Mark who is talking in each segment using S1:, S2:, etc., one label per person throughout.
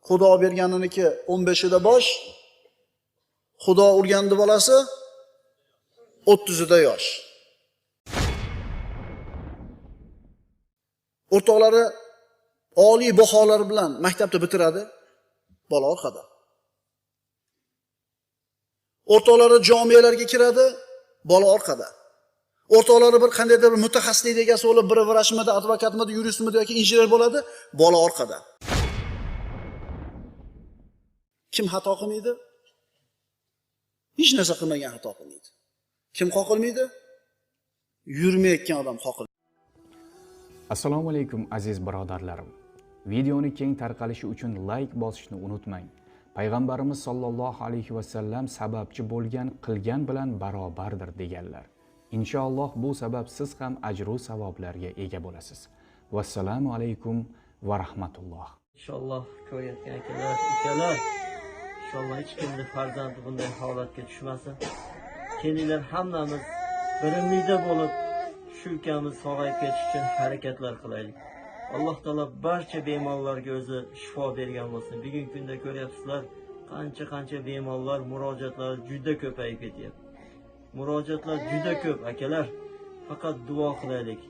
S1: Xudo berganiniki 15ida bosh, Xudo urgandi bolasi 30ida yosh. O'rtoqlari oliy baholar bilan maktabni bitiradi, bola orqada. O'rtoqlari jomiyalarga kiradi, bola orqada. O'rtoqlari bir qandaydir bir mutaxassislik egasi bo'lib, biri vrachmidi, advokatmidi, yuristmidi yoki injener bo'ladi, bola orqada. Kim xato qilmaydi? Hech narsa qilmagan xato qilmaydi. Kim qoqilmaydi? Yurmayotgan odam qoqilmaydi.
S2: Assalomu alaykum aziz birodarlarim. Videoni keng tarqalishi uchun like bosishni unutmang. Payg'ambarimiz sollallohu alayhi va sallam sababchi bo'lgan qilgan bilan barobardir deganlar. Inshaalloh bu sabab siz ham ajru savoblarga ega bo'lasiz. Vassalomu alaykum va rahmatulloh.
S3: Inshaalloh ko'rayotgan akalar, ukalar, inshaalloh hech kimni farzandi bunday holatga tushmasin. Kelinglar hammamiz birimlikda bo'lib shu ukamiz sog'ayib ketish uchun harakatlar qilaylik. Alloh taolo barcha bemorlarga o'zi shifo bergan bo'lsin. Bugungi kunda ko'ryapsizlar, qancha-qancha bemorlar murojaatlari juda ko'payib ketyapti. Murojaatlar juda ko'p akalar. Faqat duo qilaylik.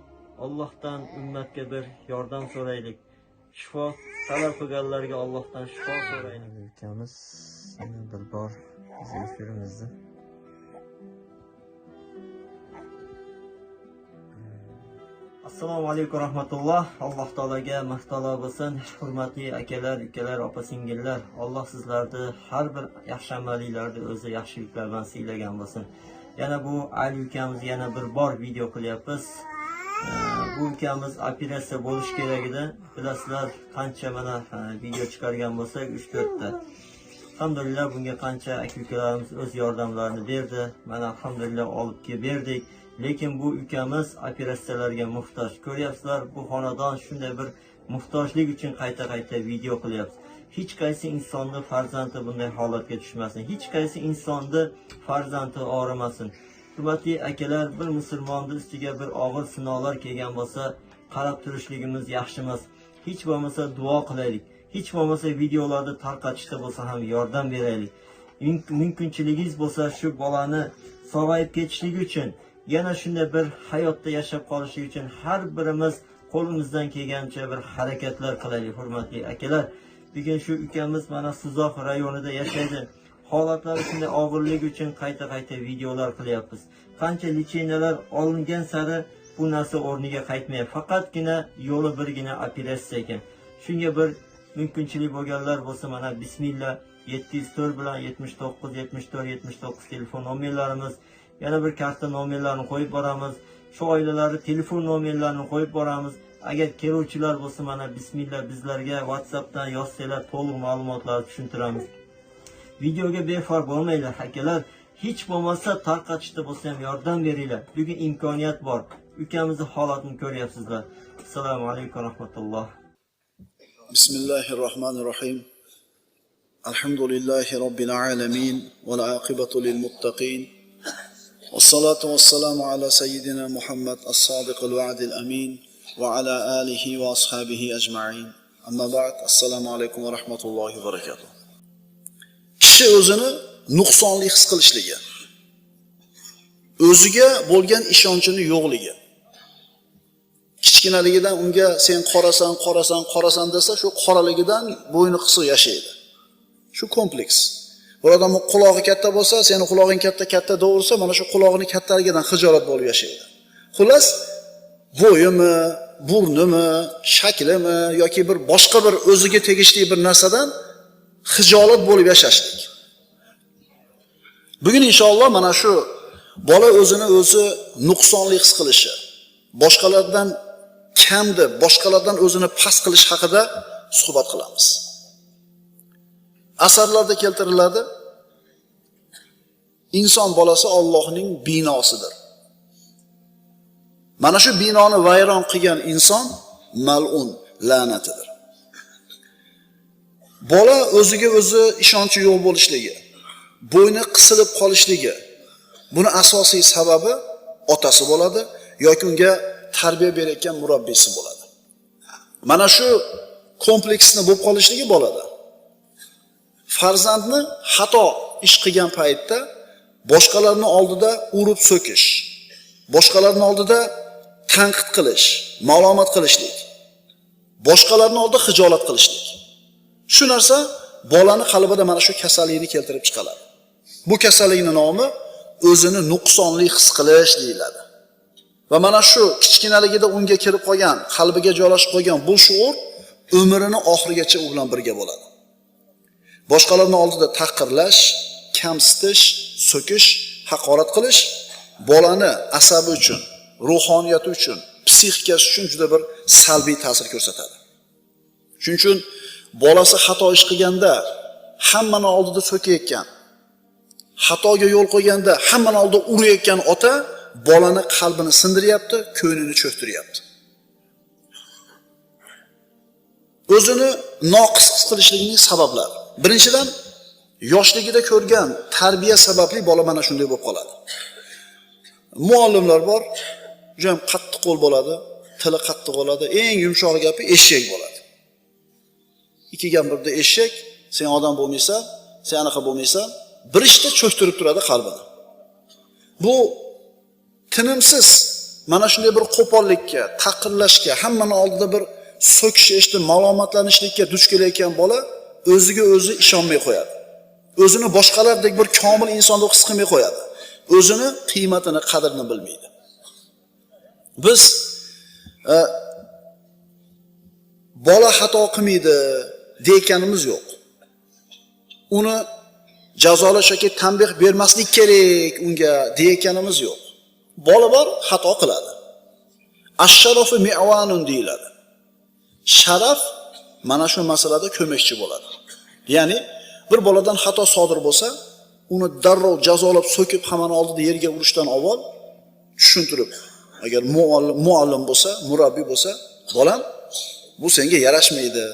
S3: Allohdan ummatga bir yordam so'raylik. Shifo talab qilganlarga Allohdan shifo so'raylik.
S4: Ukamiz yana bir bor biz efirimizda.
S3: Assalomu alaykum rahmatulloh. Alloh taologa maqtala bo'lsin. Hurmatli akalar, ukalar, opa-singillar, Alloh sizlarni har bir yaxshi amalinglarni o'zi yaxshiliklar bilan siylagan bo'lsin. Yana bu Ali ukamiz yana bir bor video qilyapmiz. Bu ukamiz operatsiya bo'lish kerak edi. Bilasizlar, qancha mana video chiqargan bo'lsak 3-4 ta. Alhamdulillah bunga qancha aka-ukalarimiz o'z yordamlarini berdi. Mana alhamdulillah olib kelib berdik. Lekin bu ukamiz operatsiyalarga muhtoj. Ko'ryapsizlar, bu xonadon shunday bir muhtojlik uchun qayta-qayta video qilyapmiz. Hech qaysi insonni farzandi bunday holatga tushmasin. Hech qaysi insonni farzandi og'rimasin. Hurmatli akalar, bir musulmonni ustiga bir og'ir sinovlar kelgan bo'lsa, qarab turishligimiz yaxshi emas. Hech bo'lmasa duo qilaylik. Hech bo'lmasa videolarni tarqatishda bo'lsa ham yordam beraylik. Mumkinchiligingiz bo'lsa shu bolani sog'ayib ketishligi uchun, yana shunday bir hayotda yashab qolishi uchun har birimiz qo'limizdan kelgancha bir harakatlar qilaylik, hurmatli akalar. Bugun shu ukamiz mana Suzaq rayonida yashaydi. Holatlari shunday og'irligi uchun qayta-qayta videolar qilyapmiz. Qancha lecheniyalar olingan sari bu narsa o'rniga qaytmaydi. Faqatgina yo'li birgina operatsiya ekan. Shunga bir mumkinchilik bo'lganlar bo'lsa mana bismillah 704 bilan 79 74 79 telefon nomerlarimiz, yana bir karta nomerlarini qo'yib boramiz. Shu oilalarning telefon nomerlarini qo'yib boramiz. Agar keluvchilar bo'lsa mana bismillah bizlarga WhatsAppdan yozsanglar to'liq ma'lumotlarni tushuntiramiz. Videoga befarq bo'lmanglar akalar. Hech bo'lmasa tarqatishda bo'lsa ham yordam beringlar. Bugun imkoniyat bor. Ukamizni holatini ko'ryapsizlar. Assalomu alaykum rahmatulloh.
S1: Bismillahirrohmanirrohim. Alhamdulillahi robbil alamin val aqibatu lil muttaqin. Vassalatu vassalamu ala sayyidina Muhammad as-sodiqil va'dil amin va ala alihi va ashabihi ajma'in. Amma ba'd. Assalomu alaykum va rahmatullohi va barakatuh. Kishi o'zini nuqsonli his qilishligi, o'ziga bo'lgan ishonchini yo'qligi. Kichkinaligidan unga sen qorasan, qorasan, qorasan desa, shu qoraligidan bo'yni qisiq yashaydi. Shu kompleks. Bir odamning qulog'i katta bo'lsa, seni qulog'ing katta katta deversa, mana shu qulog'ini kattaligidan xijolat bo'lib yashaydi. Xullas, bo'yimi, burnimi, shaklimi yoki bir boshqa bir o'ziga tegishli bir narsadan xijolat bo'lib yashashlik. Bugun inshaalloh mana shu bola o'zini o'zi nuqsonli his qilishi, boshqalardan kam deb, boshqalardan o'zini past qilish haqida suhbat qilamiz. Asarlarda keltiriladi, inson bolasi Allohning binosidir. Mana shu binoni vayron qilgan inson mal'un, la'natidir. Bola o'ziga o'zi ishonchi yo'q bo'lishligi, bo'yni qisilib qolishligi, buni asosiy sababi otasi bo'ladi yoki unga tarbiya berayotgan murabbiysi bo'ladi. Mana shu kompleksni bo'lib qolishligi bolada. Farzandni xato ish qilgan paytda boshqalarning oldida urib so'kish, boshqalarning oldida tanqid qilish, ma'lumot qilishlik, boshqalarning oldida xijolat qilishlik. Shu narsa bolani qalbida mana shu kasallikni keltirib chiqaradi. Bu kasallikning nomi o'zini nuqsonli his qilish deyiladi. Va mana shu kichkinaligida unga kirib qolgan, qalbiga joylashib qolgan bu shuur umrini oxirigacha u bilan birga bo'ladi. Boshqalarning oldida tahqirlash, kamsitish, so'kish, haqorat qilish bolani asabi uchun, ruhoniyati uchun, psixikasi uchun juda bir salbiy ta'sir ko'rsatadi. Shuning uchun bolasi xato ish qilganda hammani oldida so'kayotgan, xatoga yo'l qo'yganda hammani oldida urayotgan ota bolani qalbini sindiryapti, ko'nglini cho'ktiryapti. O'zini noqis his qilishligining sabablari. Birinchidan, yoshligida ko'rgan tarbiya sababli bola mana shunday bo'lib qoladi. Muallimlar bor, juda ham qattiq qo'l bo'ladi, tili qattiq bo'ladi, eng yumshoq gapi eshak bo'ladi. Ikki gap birda eshak, sen odam bo'lmaysan, sen anaqa bo'lmaysan, bir ishda cho'ktirib turadi qalbini. Bu tinimsiz mana shunday bir qo'pollikka, taqirlashga, hammani oldida bir so'kish eshitib, malomatlanishlikka duch kelayotgan bola o'ziga o'zi ishonmay qo'yadi. O'zini boshqalardek bir komil inson deb his qilmay qo'yadi. O'zini qiymatini, qadrini bilmaydi. Biz bola xato qilmaydi deganimiz yo'q. Uni jazolash yoki tanbeh bermaslik kerak unga deganimiz yo'q. Bola bor, xato qiladi. Ash-sharafu mi'vanun deyiladi. Sharaf mana shu masalada ko'makchi bo'ladi. Ya'ni bir boladan xato sodir bo'lsa, uni darrov jazolab, so'kib, hammani oldida yerga urishdan avval tushuntirib, agar muallim bo'lsa, murabbiy bo'lsa, bolam, bu senga yarashmaydi.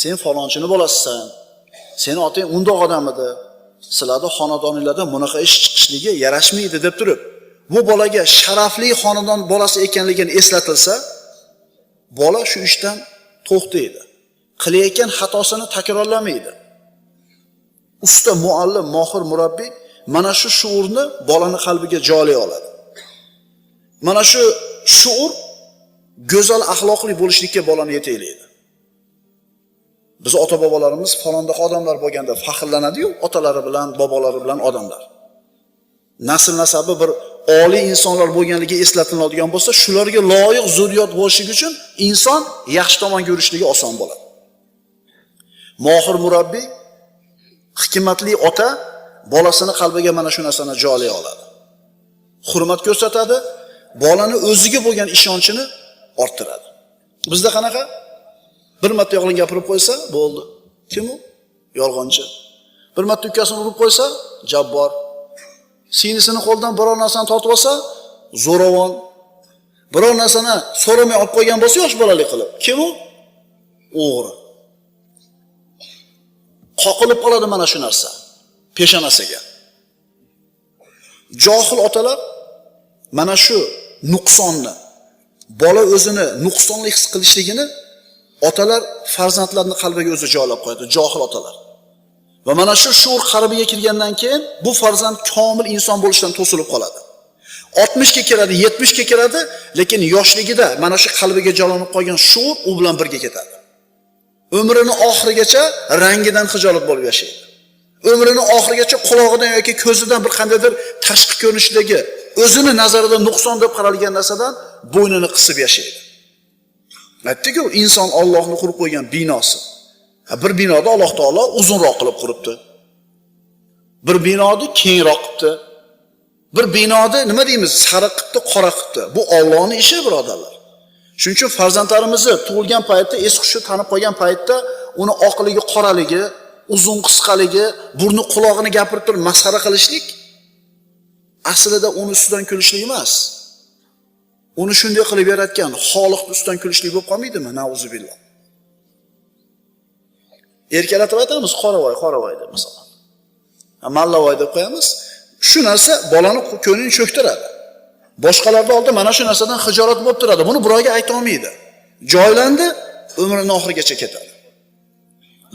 S1: Sen falonchini bolasisan. Seni otang undoq odam edi. Sizlarda xonadoninglarda bunaqa ish chiqishligi yarashmaydi deb turib, bu bolaga sharafli xonadon bolasi ekanligini eslatilsa, bola shu ishdan to'xtaydi. Qilayotgan xatosini takrorlamaydi. Usta muallim, mohir murabbiy mana shu shuurni bolani qalbiga joylay oladi. Mana shu shuur go'zal axloqli bo'lishlikka bolani yetaklaydi. Biz ota-bobolarimiz falondaqa odamlar bo'lganda faxrlanadi-yu, otalari bilan, bobolari bilan odamlar. Nasl nasabi bir oliy insonlar bo'lganligi eslatiladigan bo'lsa, shularga loyiq zurriyot bo'lishi uchun inson yaxshi tomonga yurishligi oson bo'ladi. Mohir murabbiy, hikmatli ota bolasini qalbiga mana shu narsani joylay oladi. Hurmat ko'rsatadi, bolani o'ziga bo'lgan ishonchini orttiradi. Bizda qanaqa? Bir marta yolg'on gapirib qo'ysa, bo'ldi. Kim u? Yolg'onchi. Bir marta ukasini urib qo'ysa, jabbor. Singlisini qo'ldan biror narsani tortib olsa, zo'ravon. Biror narsani so'ramay olib qo'ygan bo'lsa, yosh bolalik qilib, kim u? O'g'ri. Qoqilib qoladi mana shu narsa peshonasiga. Johil otalar mana shu nuqsonni, bola o'zini nuqsonli his qilishligini otalar farzandlarini qalbiga o'zi joylab qo'yadi, johil otalar. Va mana shu shuur qalbiga kirgandan keyin bu farzand komil inson bo'lishdan to'silib qoladi. 60 ga keladi, 70 ga keladi, lekin yoshligida mana shu qalbiga joylanib qolgan shuur u bilan birga ketadi. Umrini oxirigacha rangidan xijolat bo'lib yashaydi. Umrini oxirigacha qulog'idan yoki ko'zidan bir qandaydir tashqi ko'rinishidagi o'zini nazarida nuqson deb qaralgan narsadan bo'ynini qisib yashaydi. Aytdik-ku, inson Allohni qurib qo'ygan binosi. Bir binoda Alloh taolo uzunroq qilib quribdi. Bir binoni kengroq qilibdi. Bir binoni nima deymiz, sariq qilibdi, qora qilibdi. Bu Allohning ishi, birodarlar. Shuning uchun farzandlarimizni tug'ilgan paytda, es hushi tanib qolgan paytda uni oqligi, qoraligi, uzun qisqaligi, burni qulog'ini gapirib turib masxara qilishlik aslida uni ustidan kulishlik emas. Uni shunday qilib yaratgan Xoliqning ustidan kulishlik bo'lib qolmaydimi? Nauzubillah. Erkalatib aytamiz, qoravoy, qoravoy deb masalan. Mallavoy deb qo'yamiz. Shu narsa bolani ko'nglini cho'ktiradi. Boshqalarning oldida mana shu narsadan xijolat bo'lib turadi. Buni birovga ayta olmaydi. Joylandi, umrining oxirigacha ketadi.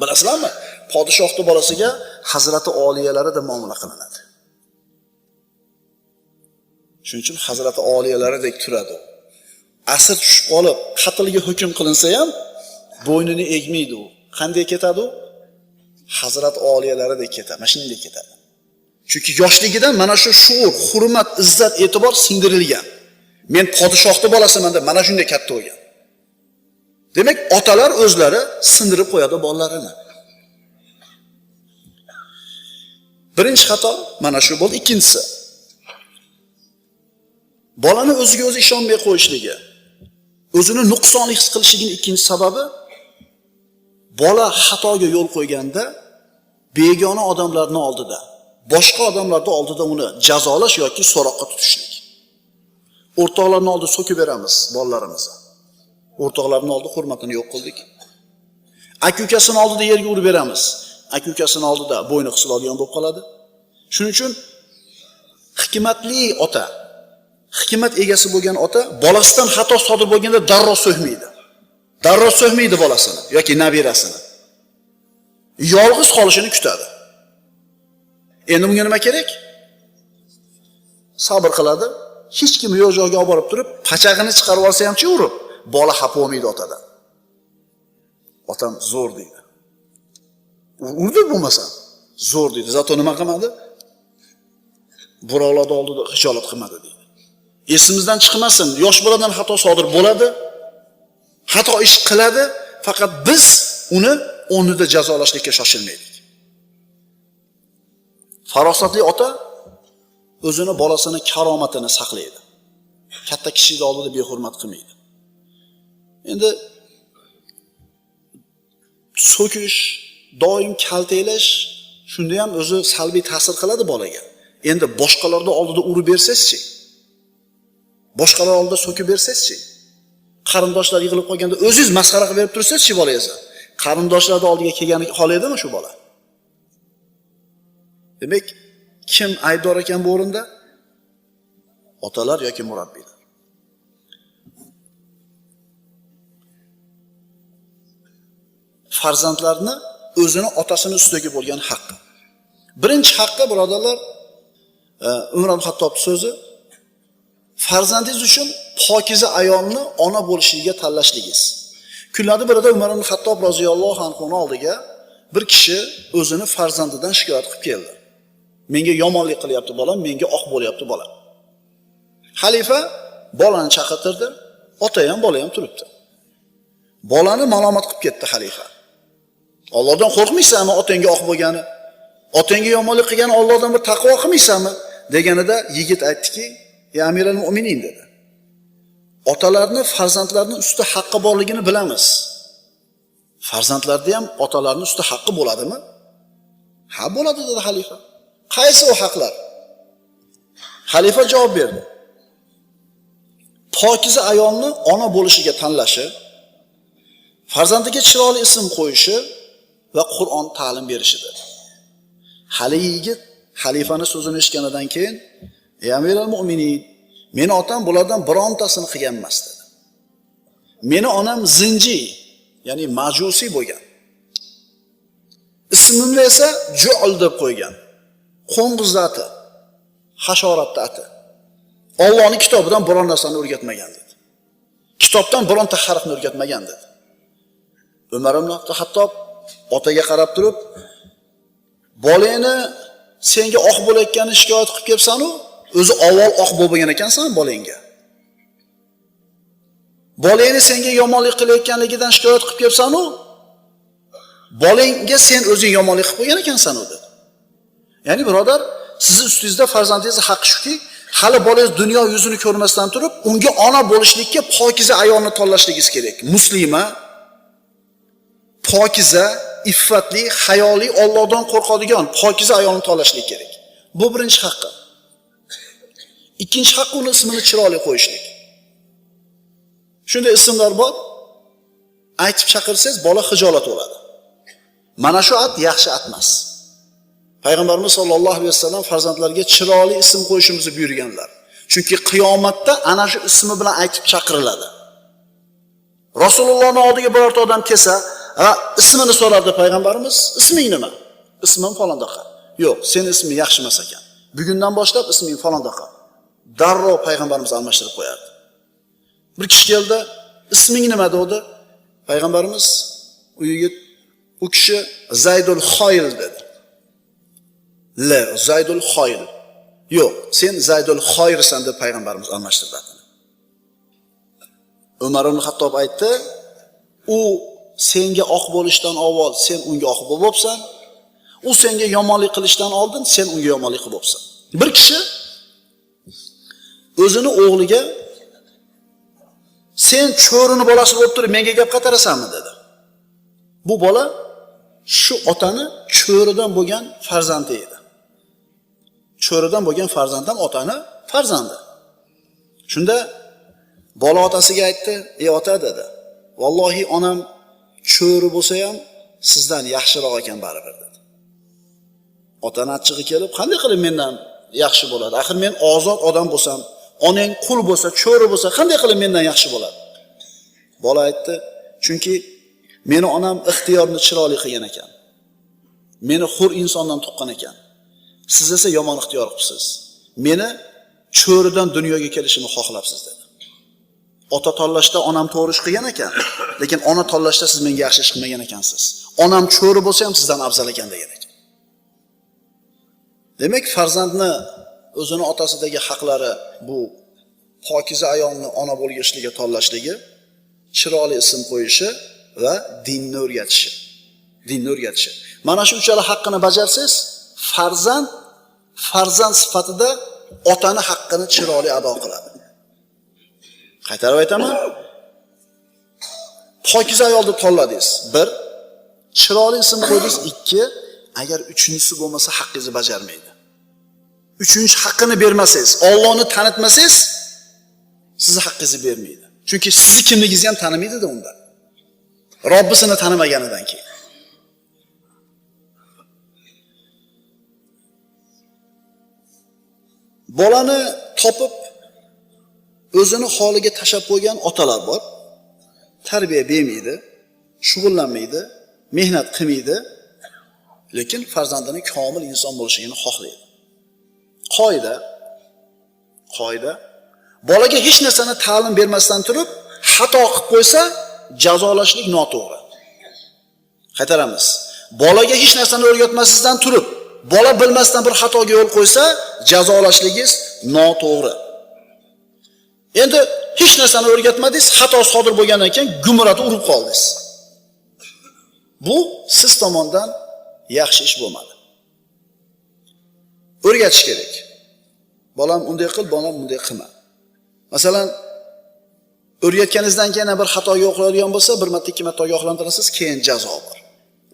S1: Bilasizlarmi? Podshohning bolasiga hazrati oliyalari deb muomala qilinadi. Shuning uchun hazrati oliyalaridek turadi. Asir tushib qolib, qatlga hukm qilinsa ham bo'ynini egmaydi u. Qanday ketadi u? Hazrat oliyalaridek ketadi, mana shunday ketadi. Chunki yoshligidan mana shu shuur, hurmat, izzat, e'tibor singdirilgan. Men podshohning bolasiman deb mana shunday katta bo'lgan. Demak, otalar o'zlari sindirib qo'yadi bolalarini. Birinchi xato mana shu bo'ldi. Ikkinchisi, bolani o'ziga o'zi ishonmay qo'yishligi, o'zini nuqsonli his qilishligining ikkinchi sababi, bola xatoga yo'l qo'yganda begona odamlarning oldida, boshqa odamlarning oldida uni jazolash yoki so'roqqa tutishlik. O'rtoqlarning oldida so'kib beramiz bolalarimizni. O'rtoqlarning oldida hurmatini yo'q qildik. Aka-ukasini oldida yerga urib beramiz. Aka-ukasini oldida bo'yni qisiladigan bo'lib qoladi. Shuning uchun hikmatli ota, hikmat egasi bo'lgan ota bolasidan xato sodir bo'lganda darrov so'kmaydi. Darrov so'kmaydi bolasini yoki nabirasini. Yolg'iz qolishini kutadi. Endi bunga nima kerak? Sabr qiladi. Hech kim yo'q joyga olib borib turib, pachag'ini chiqarib olsa hamchi urib, bola xafa bo'lmaydi otadan. Otam zo'r deydi. Urdi bo'lmasa, zo'r deydi. Zato nima qilmadi? Birovlar oldida hijolat qilmadi deydi. Esimizdan chiqmasin, yosh boladan xato sodir bo'ladi. Xato ish qiladi, faqat biz uni o'rnida jazolashlikka shoshilmaylik. Farosatli ota o'zini bolasini karomatini saqlaydi. Katta kishining oldida behurmat qilmaydi. Endi so'kish, doim kaltaklash shunda ham o'zi salbiy ta'sir qiladi bolaga. Endi boshqalarning oldida urib bersangizchi? Boshqalar oldida so'kib bersangizchi? Qarindoshlar yig'ilib qolganda o'zingiz masxara qilib berib tursangizchi bolangizni? Qarindoshlarning oldiga kelgani xohlaydimi shu bola? Demak, kim aybdor ekan bu o'rinda? Otalar yoki murabbiylar. Farzandlarni o'zini otasini ustidagi bo'lgan haqqi. Birinchi haqqi birodarlar, Umar ibn Xattob so'zi, farzandingiz uchun pokiza ayolni ona bo'lishiga tanlashligingiz. Kunlarda birida Umar ibn Xattob roziyallohu anhu oldiga bir kishi o'zini farzandidan shikoyat qilib keldi. Menga yomonlik qilyapti bolam, menga oq bo'lyapti bolam. Xalifa bolani chaqirtirdi, ota ham bola ham turibdi. Bolani malomat qilib ketdi xalifa. Allohdan qo'rqmaysanmi otangga oq bo'lgani? Otangga yomonlik qilgani Allohdan bir taqvo qilmaysanmi? Deganida yigit aytdiki, "Ya amiral mu'minin" dedi. Otalarni farzandlarning ustida haqqi borligini bilamiz. Farzandlarda ham otalarning ustida haqqi bo'ladimi? Ha, bo'ladi dedi xalifa. Qaysi o haqlar? Xalifa javob berdi. Pokiza ayolni ona bo'lishiga tanlashi, farzandiga chiroyli ism qo'yishi va Qur'on ta'lim berishidir. Hali yigit xalifani so'zini eshitganidan keyin, "Ey amiral mu'minin, meni otam bulardan birontasini qilgan emas" dedi. Meni onam zinji, ya'ni majusiy bo'lgan. Ismimni esa Ju'l deb qo'ygan. Qo'ng'iz ati, hasharotni ati. Allohning kitobidan biron narsani o'rgatmagan dedi. Kitobdan bironta harfni o'rgatmagan dedi. Umar ibn Xattob otaga qarab turib, bolangni senga oq bo'layotganini shikoyat qilib kelsan-u, o'zi avval oq bo'lmagan ekansan bolangga. Bolangni senga yomonlik qilayotganligidan shikoyat qilib kelsan-u, bolangga sen o'zing yomonlik qilib qo'ygan ekansan u dedi. Ya'ni birodar, sizni ustingizda farzandingizni haqqi shuki, hali bolangiz dunyo yuzini ko'rmasdan turib, unga ona bo'lishlikka pokiza ayolni tanlashligingiz kerak. Muslima, pokiza, iffatli, hayoli, Allohdan qo'rqadigan pokiza ayolni tanlashlik kerak. Bu birinchi haqqi. Ikkinchi haqqi uni ismini chiroyli qo'yishlik. Shunday ismlar bor, aytib chaqirsangiz bola xijolat bo'ladi. Mana shu at yaxshi at emas. Payg'ambarimiz sollallohu alayhi vasallam farzandlarga chiroyli ism qo'yishimizni buyurganlar. Chunki qiyomatda ana shu ismi bilan aytib chaqiriladi. Rasulullohning oldiga birorta odam kelsa, Ha, ismini so'rardi payg'ambarimiz, isming nima? Ismim falondaqa. Yo'q, seni isming yaxshi emas ekan. Bugundan boshlab isming falondaqa. Darrov payg'ambarimiz almashtirib qo'yardi. Bir kishi keldi, isming nima dedi? Payg'ambarimiz u yigit, u kishi Zaydul Xoyl dedi. La, Zaydul Xoyl. Yo'q, sen Zaydul Xoyrsan deb payg'ambarimiz almashtirdi. Umar ibn Xattob aytdi, u senga oq bo'lishdan avval sen unga oq bo'libsan, u senga yomonlik qilishdan oldin sen unga yomonlik qilib bo'libsan. Bir kishi o'zini o'g'liga sen cho'rini bolasi bo'lib turib menga gap qaytarasanmi dedi. Bu bola shu otani cho'ridan bo'lgan farzandi edi. Cho'ridan bo'lgan farzanddan otani farzandi. Shunda bola otasiga aytdi, "Ey ota" dedi. "Vallohi onam cho'ri bo'lsa ham sizdan yaxshiroq ekan baribir" dedi. Otani achchig'i kelib, qanday qilib mendan yaxshi bo'ladi? Axir men ozod odam bo'lsam, onang qul bo'lsa, cho'ri bo'lsa, qanday qilib mendan yaxshi bo'ladi? Bola aytdi, chunki meni onam ixtiyorni chiroyli qilgan ekan. Meni hur insondan tuqqan ekan. Siz esa yomon ixtiyor qilibsiz. Meni cho'ridan dunyoga kelishimni xohlabsiz dedi. Ota tanlashda onam to'g'ri ish qilgan ekan, lekin ona tanlashda siz menga yaxshi ish qilmagan ekansiz. Onam cho'ri bo'lsa ham sizdan afzal ekan degan ekan. Demak, farzandni o'zini otasidagi haqlari bu pokiza ayolni ona bo'lishligiga tanlashligi, chiroyli ism qo'yishi va dinni o'rgatishi. Dinni o'rgatishi. Mana shu uchala haqqini bajarsangiz, farzand sifatida otani haqqini chiroyli ado qiladi. Qaytarib aytaman. Pokiza ayolni tanladingiz. 1, chiroyli ism qo'ydingiz. 2, agar uchinchisi bo'lmasa haqqingizni bajarmaydi. Uchinchi haqqini bermasangiz, Allohni tanitmasangiz, sizni haqqingizni bermaydi. Chunki sizni kimligingizni ham tanimaydi-da unda. Robbisini tanimaganidan keyin. Bolani topib o'zini holiga tashab qo'ygan otalar bor. Tarbiya bermaydi, shug'ullanmaydi, mehnat qilmaydi, lekin farzandini komil inson bo'lishini xohlaydi. Qoida bolaga hech narsani ta'lim bermasdan turib xato qilib qo'ysa jazolashlik noto'g'ri. Qaytaramiz. Bolaga hech narsani o'rgatmasdan turib, bola bilmasdan bir xatoga yo'l qo'ysa, jazolashligingiz noto'g'ri. Endi hech narsani o'rgatmadingiz, xato sodir bo'lgandan keyin gumratib urib qoldingiz. Bu siz tomondan yaxshi ish bo'lmadi. O'rgatish kerak. Bolam unday qil, bolam bunday qilma. Masalan, o'rgatganingizdan keyin bir xatoga yo'l qo'yadigan bo'lsa, bir marta, ikki marta ogohlantirasiz, keyin jazo bor.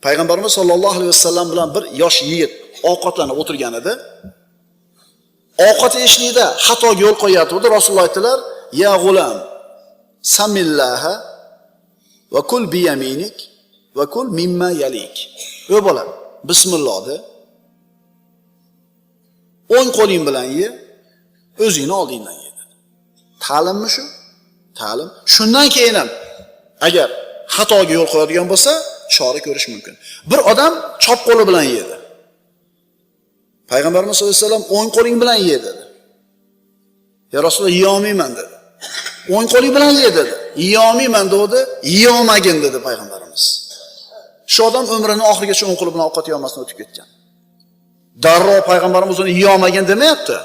S1: Payg'ambarimiz sollallohu alayhi vasallam bilan bir yosh yigit ovqatlanib o'tirgan edi. Ovqat yeyishlikda xatoga yo'l qo'yayotgandi. Rasululloh aytdilar: "Ya g'ulam, samillaha va kul bi yaminik va kul mimma yalik." Ey bola, bismillah de. O'ng qo'ling bilan ye, o'zingni oldingdan ye dedi. Ta'limmi shu? Ta'lim. Shundan keyin ham agar xatoga yo'l qo'yadigan bo'lsa, chora ko'rish mumkin. Bir odam chop qo'li bilan yedi. Payg'ambarimiz sollallohu alayhi vasallam o'ng qo'ling bilan ye dedi. Ya Rasululloh, yeyolmayman dedi. O'ng qo'ling bilan ye dedi. Yeyolmayman dedi, yeyolmagin dedi payg'ambarimiz. Shu odam umrini oxirigacha o'ng qo'li bilan ovqat yeyolmasdan o'tib ketgan. Darrov payg'ambarimiz uni yeyolmagin demayapti.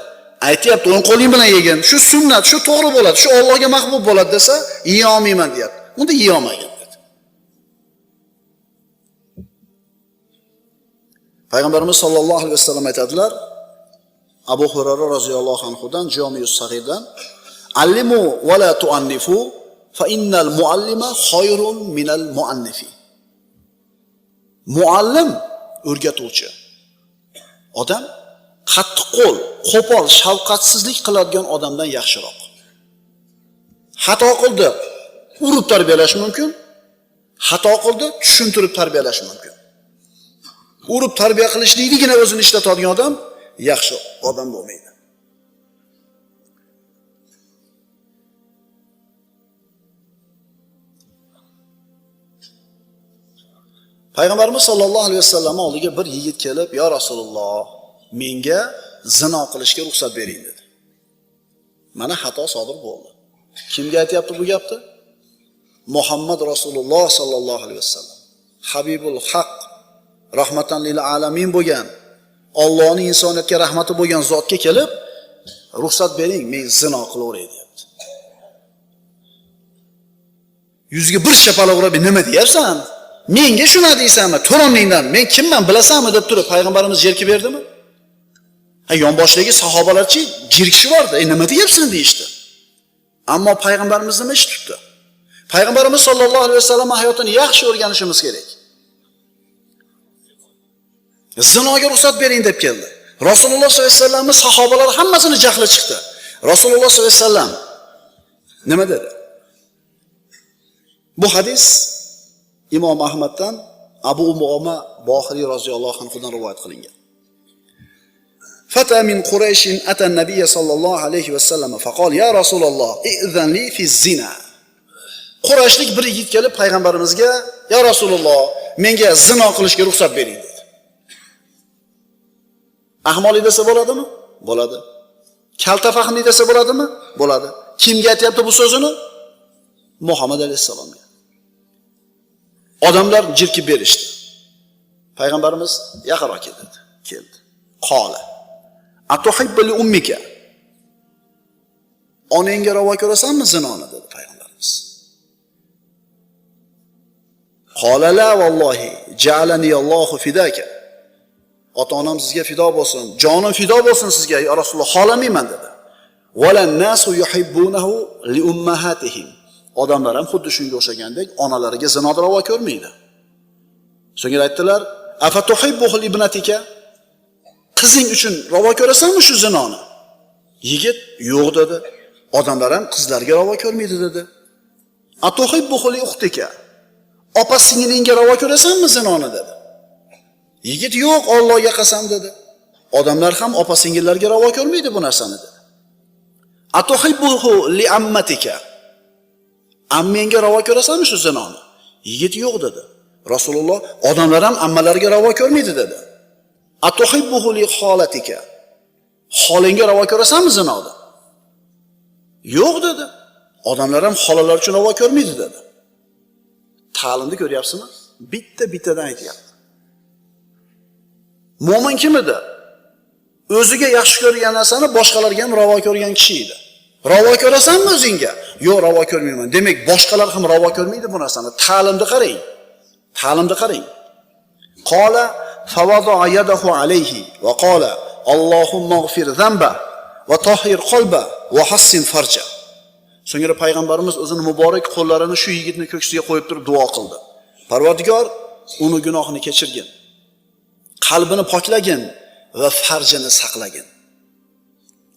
S1: Aytyapti, o'ng qo'ling bilan yegin. Shu sunnat, shu to'g'ri bo'ladi, shu Allohga mahbub bo'ladi desa, yeyolmayman deyapti. Unda yeyolmagin dedi. Payg'ambarimiz sollallohu alayhi vasallam aytadilar, Abu Hurayra roziyallohu anhudan, Jamius Sag'irdan, "Allimu va la tuannifu fa innal muallima khayrun minal muannifi." Muallim o'rgatuvchi odam qattiqqo'l, qo'pol, shafqatsizlik qiladigan odamdan yaxshiroq. Xato qildi, urib tarbiyalash mumkin. Xato qildi, tushuntirib tarbiyalash mumkin. Urib tarbiya qilishliknigina o'zini ishlatadigan odam yaxshi odam bo'lmaydi. Payg'ambarimiz sollallohu alayhi vasallam oldiga bir yigit kelib, "Ya Rasululloh, menga zino qilishga ruxsat bering" dedi. Mana xato sodir bo'ldi. Kimga aytayapti bu gapni? Muhammad Rasululloh sollallohu alayhi vasallam. Habibul Haq, rahmatan lil alamin bo'lgan, Allohning insoniyatga rahmati bo'lgan zotga kelib, ruxsat bering, men zino qilaveray deyapti. Yuziga bir shapaloq urib, nima deyapsan? Menga shuna deysanmi? Tur o'rningdan, men kimman bilasanmi deb turib payg'ambarimiz jerkib berdimi? Ha, yonboshdagi sahobalarchi jirkishib yubordi. Nima deyapsan deyishdi. Ammo payg'ambarimiz nima ish tutdi? Payg'ambarimiz sollallohu alayhi vasallam hayotini yaxshi o'rganishimiz kerak. Zinoga ruxsat bering deb keldi. Rasululloh sollallohu alayhi vasallamning sahobalari hammasini jahli chiqdi. Rasululloh sollallohu alayhi vasallam nima dedi? Bu hadis Imom Ahmaddan Abu Umoma Bohiriy roziyallohu anhudan rivoyat qilingan. Fata min Quraysh ata an-nabiy sallallohu alayhi vasallam faqol ya Rasululloh i'zan li fi zina. Qurayshlik bir yigit kelib payg'ambarimizga ya Rasululloh menga zino qilishga ruxsat bering dedi. Ahmoqlik desa bo'ladimi? Bo'ladi. Kalta fahmli desa bo'ladimi? Bo'ladi. Kimga aytayapti bu so'zini? Muhammad alayhissalomga. Odamlar jirkib berishdi. Payg'ambarimiz yaqinroq kel dedi. Keldi. Qola. Atuhibbu li ummika? Onangga ravo ko'rasanmi zinoni dedi payg'ambarimiz. Qola la vallohi ja'alani Allohu fidaka. Ota-onam sizga fido bo'lsin, jonim fido bo'lsin sizga ya Rasululloh, xohlamayman dedi. Walan nasu yuhibbunahu li ummahatihim. Odamlar ham xuddi shunga o'xshagandek onalariga zinoni ravo ko'rmaydi. So'ngra aytdilar, "Afatuhibbuhu li ibnatika?" Qizing uchun ravo ko'rasanmi shu zinoni? Yigit yo'q dedi. Odamlar ham qizlarga ravo ko'rmaydi dedi. Atuhibbuhu li uxtika? Opa singlingga ravo ko'rasanmi zinoni dedi. Yigit yo'q, Allohga qasam dedi. Odamlar ham opa singillarga ravo ko'rmaydi bu narsani dedi. Atuhibbuhu li ammatika? Ammangga ravo ko'rasanmi shu zinoni? Yigit yo'q dedi. Rasululloh odamlar ham ammalariga ravo ko'rmaydi dedi. Atuhibbuhu li xolatika? Xolingga ravo ko'rasanmi zinoni? Yo'q dedi. Odamlar ham xolalar uchun ravo ko'rmaydi dedi. Ta'limni ko'ryapsizmi? Bitta-bittadan aytyapti. Mo'min kim edi? O'ziga yaxshi ko'rgan narsani boshqalarga ham ravo ko'rgan kishi edi. Ravo ko'rasanmi o'zingga? Yo'q, ravo ko'rmayman. Demak, boshqalar ham ravo ko'rmaydi bu narsani. Ta'limni qarang. Ta'limni qarang. Qola fawada'a yadahu alayhi va qola Allohumma ighfir zamba va tahhir qalba va hassin farja. So'ngra payg'ambarimiz o'zini muborak qo'llarini shu yigitning ko'ksiga qo'yib turib duo qildi. Parvardigor, uni gunohini kechirgin. Qalbini poklagin va farjini saqlagin.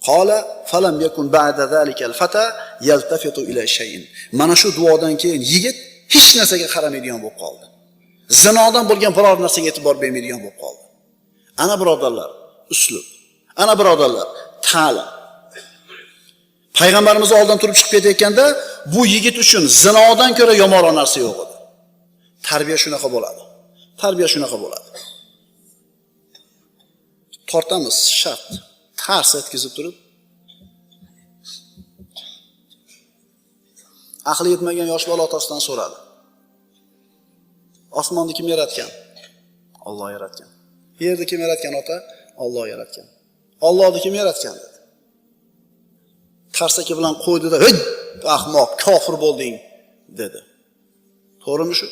S1: Qola falam yakun ba'da zalika al-fata yaltafitu ila shay'in. Mana shu duodan keyin yigit hech narsaga qaramaydigan bo'lib qoldi. Zinodan bo'lgan biror narsaga e'tibor bermaydigan bo'lib qoldi. Ana birodarlar, uslub. Ana birodarlar, ta'lim. Payg'ambarimiz oldin turib chiqib ketayotganda bu yigit uchun zinodan ko'ra yomonroq narsa yo'q edi. Tarbiya shunaqa bo'ladi. Tarbiya shunaqa bo'ladi. Tortamiz shart. Tars etkizib turib aqli yetmagan yosh bola otasidan so'radi. Osmonni kim yaratgan? Alloh yaratgan. Yerni kim yaratgan ota? Alloh yaratgan. Allohni kim yaratgan dedi. Tarsaki bilan qo'ydi-da, "Hey, ahmoq, kofir bo'lding" dedi. To'g'rimi shu?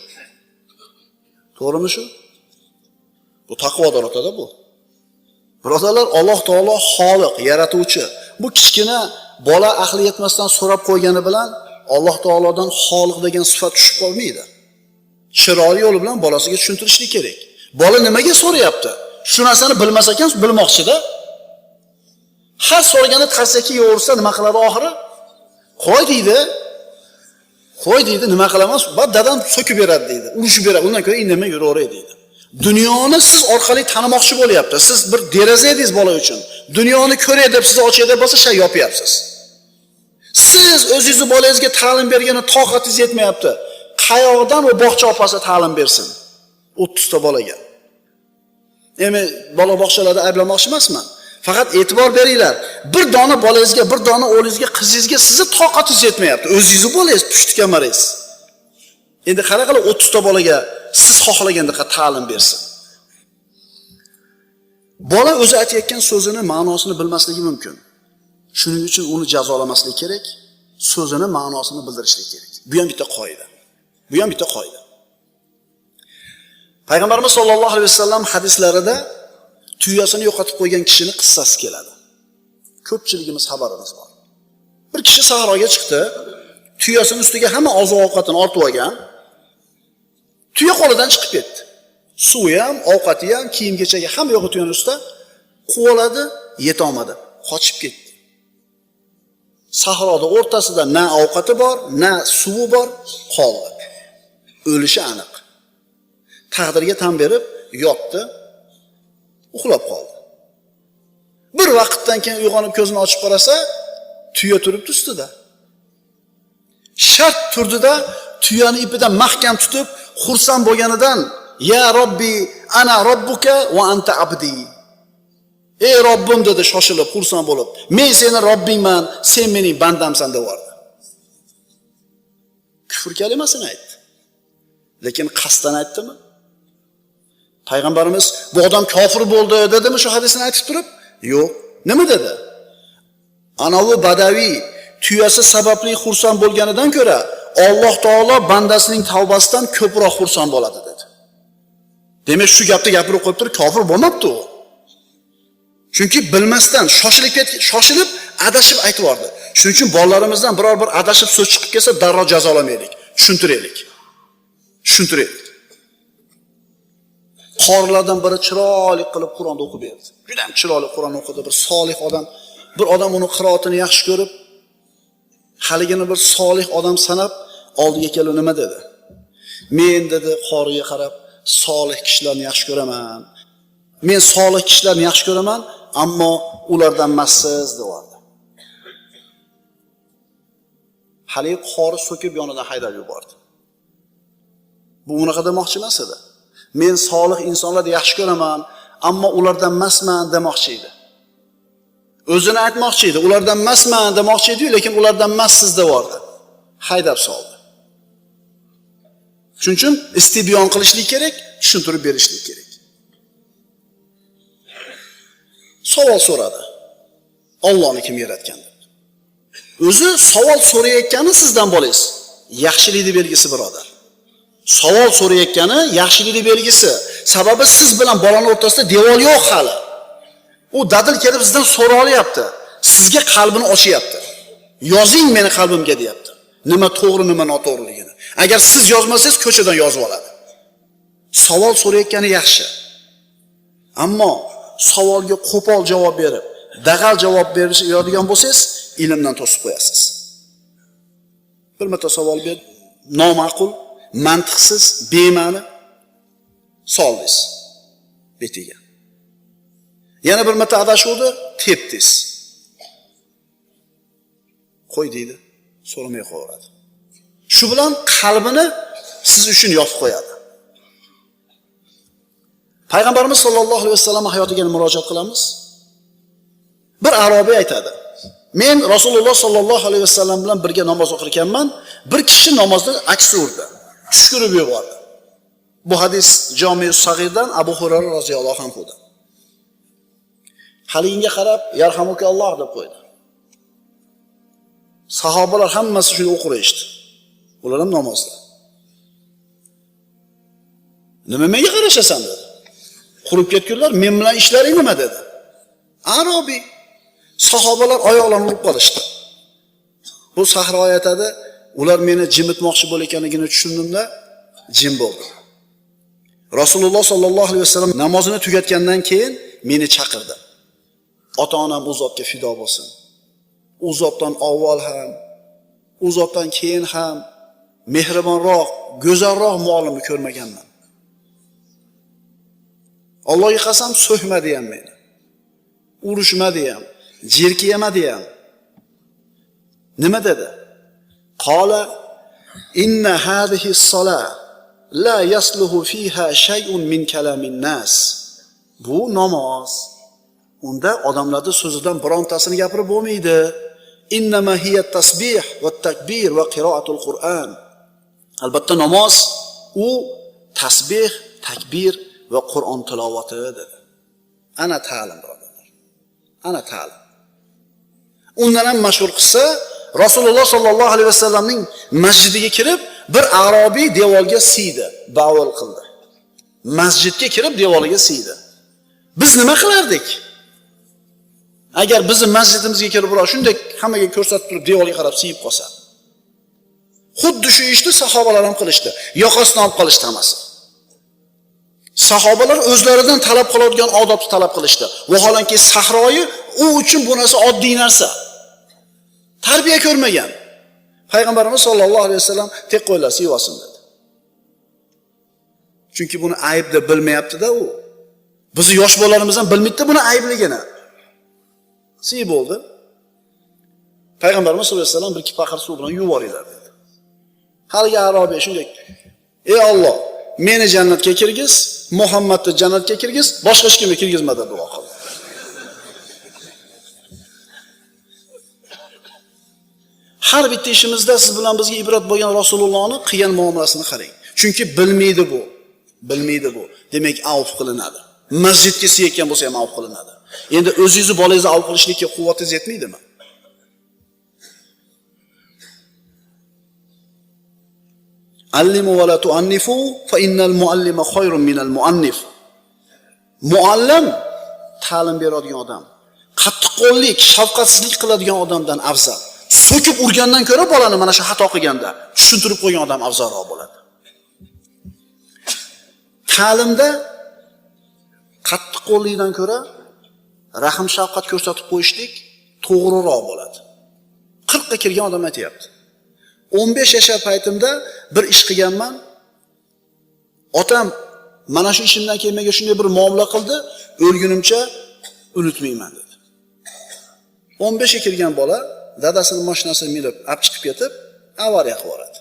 S1: To'g'rimi shu? Bu taqvodor otada bu. Birodarlar, Alloh taolo xoliq, yaratuvchi. Bu kichkina bola aqli yetmasdan so'rab qo'ygani bilan Alloh taolodan xoliq degan sifat tushib qolmaydi. Chiroyli yo'li bilan bolasiga tushuntirishlik kerak. Bola nimaga so'rayapti? Shu narsani bilmas ekan, bilmoqchida. Har so'raganda tarsaki yo'g'ursa nima qiladi oxiri? Qo'y deydi. Qo'y deydi, nima qilaman? Ba dadam so'kib beradi deydi. Urushib beradi. Undan ko'ra indamay yuraveray deydi. Dunyoni siz orqali tanimoqchi bo'lyapti. Siz bir deraza edingiz bola uchun. Dunyoni ko'ray deb sizni ochay deb bo'lsa, shay yopyapsiz. Siz o'zingizni bolangizga ta'lim bergani toqatingiz yetmayapti. Qayoqdan u bog'cha opasi ta'lim bersin? 30 ta bolaga. Endi bola bog'chalarda ayblamoqchi emasman. Faqat e'tibor beringlar. Bir dona bolangizga, bir dona o'g'lingizga, qizingizga sizni toqatingiz yetmayapti. O'zingizni bolangiz pushti kamaringiz. Endi qanaqa qilib 30 ta bolaga siz xohlagandaqa ta'lim bersin? Bola o'zi aytayotgan so'zini ma'nosini bilmasligi mumkin. Shuning uchun uni jazolamaslik kerak, so'zini ma'nosini bildirishlik kerak. Bu ham bitta qoida. Bu ham bitta qoida. Payg'ambarimiz sollallohu alayhi vasallam hadislarida tuyasini yo'qotib qo'ygan kishining qissasi keladi. Ko'pchiligimiz xabarimiz bor. Bir kishi sahroga chiqdi, tuyasining ustiga hamma oziq-ovqatini ortib olgan. Tuya qo'lidan chiqib ketdi. Suvi ham, ovqati ham, kiyim-kechagi hamma yo'q tuyaning ustida. Quvaladi, yeta olmadi, qochib ketdi. Sahroda o'rtasida na ovqati bor, na suvi bor, qoldi. O'lishi aniq. Taqdirga tan berib yotdi, uxlab qoldi. Bir vaqtdan keyin uyg'onib ko'zini ochib qarasa, tuya turibdi ustida. Shart turdida tuyani ipidan mahkam tutib, xursand bo'lganidan "Ya Robbi, ana robbuka va anta abdi." Ey Robbim dedi shoshilib, xursand bo'lib. Men seni Robbingman, sen mening bandamsan deb yubordi. Kufr kalimasini aytdi. Lekin qasddan aytdimi? Payg'ambarimiz bu odam kofir bo'ldi dedimi shu hadisni aytib turib? Yo'q. Nima dedi? Anavi badaviy tuyasi sababli xursand bo'lganidan ko'ra Alloh taolo bandasining tavbasidan ko'proq xursand bo'ladi dedi. Demak, shu gapni gapirib qo'yib turib kofir bo'lmabdi u. Chunki bilmasdan shoshilib adashib aytib yubordi. Shuning uchun bolalarimizdan biror bir adashib so'z chiqib kelsa darrov jazolamaylik, tushuntiraylik. Tushuntiraylik. Qorilardan biri chiroyli qilib Qur'onni o'qib berdi. Juda ham chiroyli Qur'on o'qidi. Bir solih odam, bir odam uni qiroatini yaxshi ko'rib, haligini bir solih odam sanab oldiga kelib nima dedi? Men dedi qoriga qarab, solih kishilarni yaxshi ko'raman. Men solih kishilarni yaxshi ko'raman, ammo ulardan emassiz devordi. Haligi qori so'kib yonidan haydab yubordi. Bu unaqa demoqchi emas edi. Men solih insonlarni yaxshi ko'raman, ammo ulardan emasman demoqchi edi. O'zini aytmoqchi edi, ulardan emasman demoqchi edi, lekin ulardan emassiz devordi. Haydab soldi. Shuning uchun istibyon qilishlik kerak, tushuntirib berishlik kerak. Savol so'radi. Allohni kim yaratgan deb. O'zi savol so'rayotgani sizdan bolangiz. Yaxshilikning belgisi birodar. Savol so'rayotgani yaxshilikning belgisi. Sababi siz bilan bolaning o'rtasida devor yo'q hali. U dadil kelib sizdan so'ra olyapti. Sizga qalbini ochyapti. Yozing meni qalbimga deyapti. Nima to'g'ri, nima noto'g'riligini. Agar siz yozmasangiz ko'chadan yozib oladi. Savol so'rayotgani yaxshi. Ammo savolga qo'pol javob berib, dag'al javob beradigan bo'lsangiz, ilmdan to'sib qo'yasiz. Bir marta savol berdi, noma'qul, mantiqsiz, bema'ni soldingiz betiga. Yana bir marta adashuvdi, tepdingiz. Qo'y deydi, so'ramay qo'yaveradi. Shu bilan qalbini siz uchun yopib qo'yadi. Payg'ambarimiz sollallohu alayhi vasallam hayotiga murojaat qilamiz. Bir arobiy aytadi: Men Rasululloh sollallohu alayhi vasallam bilan birga namoz o'qir ekanman, bir kishi namozda aksi urdi, tushkirib yubordi. Bu hadis Jami Sag'irdan Abu Hurayra roziyallohu anhudan. Haliginga qarab yarhamukalloh deb qo'ydi. Sahobalar hammasi shuni o'qirishdi. Ular ham namozda. Nima menga qarashasan dedi. Qurib ketganlar, men bilan ishlaring nima dedi. Arobiy. Sahobalar oyoqlarini urib qolishdi. Bu sahro aytadi, ular meni jimitmoqchi bo'layotganligini tushundimda, jim bo'ldim. Rasululloh sollallohu alayhi vasallam namozini tugatgandan keyin meni chaqirdi. Ota-onam u zotga fido bo'lsin. U zotdan avval ham, u zotdan keyin ham mehribonroq, go'zalroq muallimni ko'rmaganman. Allohga qasam so'kmadi ham meni. Urushmadi ham, jerkiyamadi ham. Nima dedi? Qola inna hadhihi as-salah La yasluhu fiha shay'un min kalamin nas. Bu namoz. Unda odamlarning so'zidan birontasini gapirib bo'lmaydi. Innama hiya tasbih va takbir va qiroatul Qur'on. Albatta namoz u tasbih, takbir va Qur'on tilovati dedi. Ana ta'lim birodarlar. Ana ta'lim. Undan ham mashhur qissa Rasululloh sallallohu alayhi vasallamning masjidiga kirib bir arobiy devorga siydi, bavul qildi. Masjidga kirib devorga siydi. Biz nima qilardik? Agar bizni masjidimizga kirib birov shunday hammaga ko'rsatib turib devorga qarab siyib qolsa. Xuddi shu ishni sahobalar ham qilishdi. Yoqasidan olib qolishdi hammasi. Sahobalar o'zlaridan talab qiladigan odobni talab qilishdi. Vaholanki sahroyi u uchun bu narsa oddiy narsa. Tarbiya ko'rmagan. Payg'ambarimiz sollallohu alayhi vasallam tek qo'ylar siyvasin dedi. Chunki buni ayb deb bilmayapti-da u. Bizi yosh bolalarimiz ham bilmaydi buni aybligini. Siy bo'ldi. Payg'ambarimiz sollallohu alayhi vasallam bir ikki paqir suv bilan yuvoringlar dedi. Haligi arobiy shunday: "Ey Alloh, meni jannatga kirgiz, Muhammadni jannatga kirgiz, boshqa hech kimni kirgizma" deb duo qildi. Har bitta ishimizda siz bilan bizga ibrat bo'lgan Rasulullohning qilgan muomalasini qarang. Chunki bilmaydi bu. Bilmaydi bu. Demak, avf qilinadi. Masjidga siyayotgan bo'lsa ham avf qilinadi. Endi o'zingizni bolangizni avf qilishlikka quvvatingiz yetmaydimi? Allimu va la tuannifu fa innal muallima khayrun minal muannif. Muallim ta'lim beradigan odam, qattiqqo'llik, shafqatsizlik qiladigan odamdan afzal. So'kib urgandan ko'ra bolani mana shu xato qilganda tushuntirib qo'ygan odam afzalroq bo'ladi. Ta'limda qattiqqo'llikdan ko'ra rahm shafqat ko'rsatib qo'yishlik to'g'riroq bo'ladi. 40 ga kirgan odam aytayapti. 15 yashar paytimda bir ish qilganman. Otam mana shu ishimdan keyin menga shunday bir muomala qildi, o'lgunimcha unutmayman dedi. 15 ga kirgan bola dadasining mashinasini minib, olib chiqib ketib, avariya qilib yuboradi.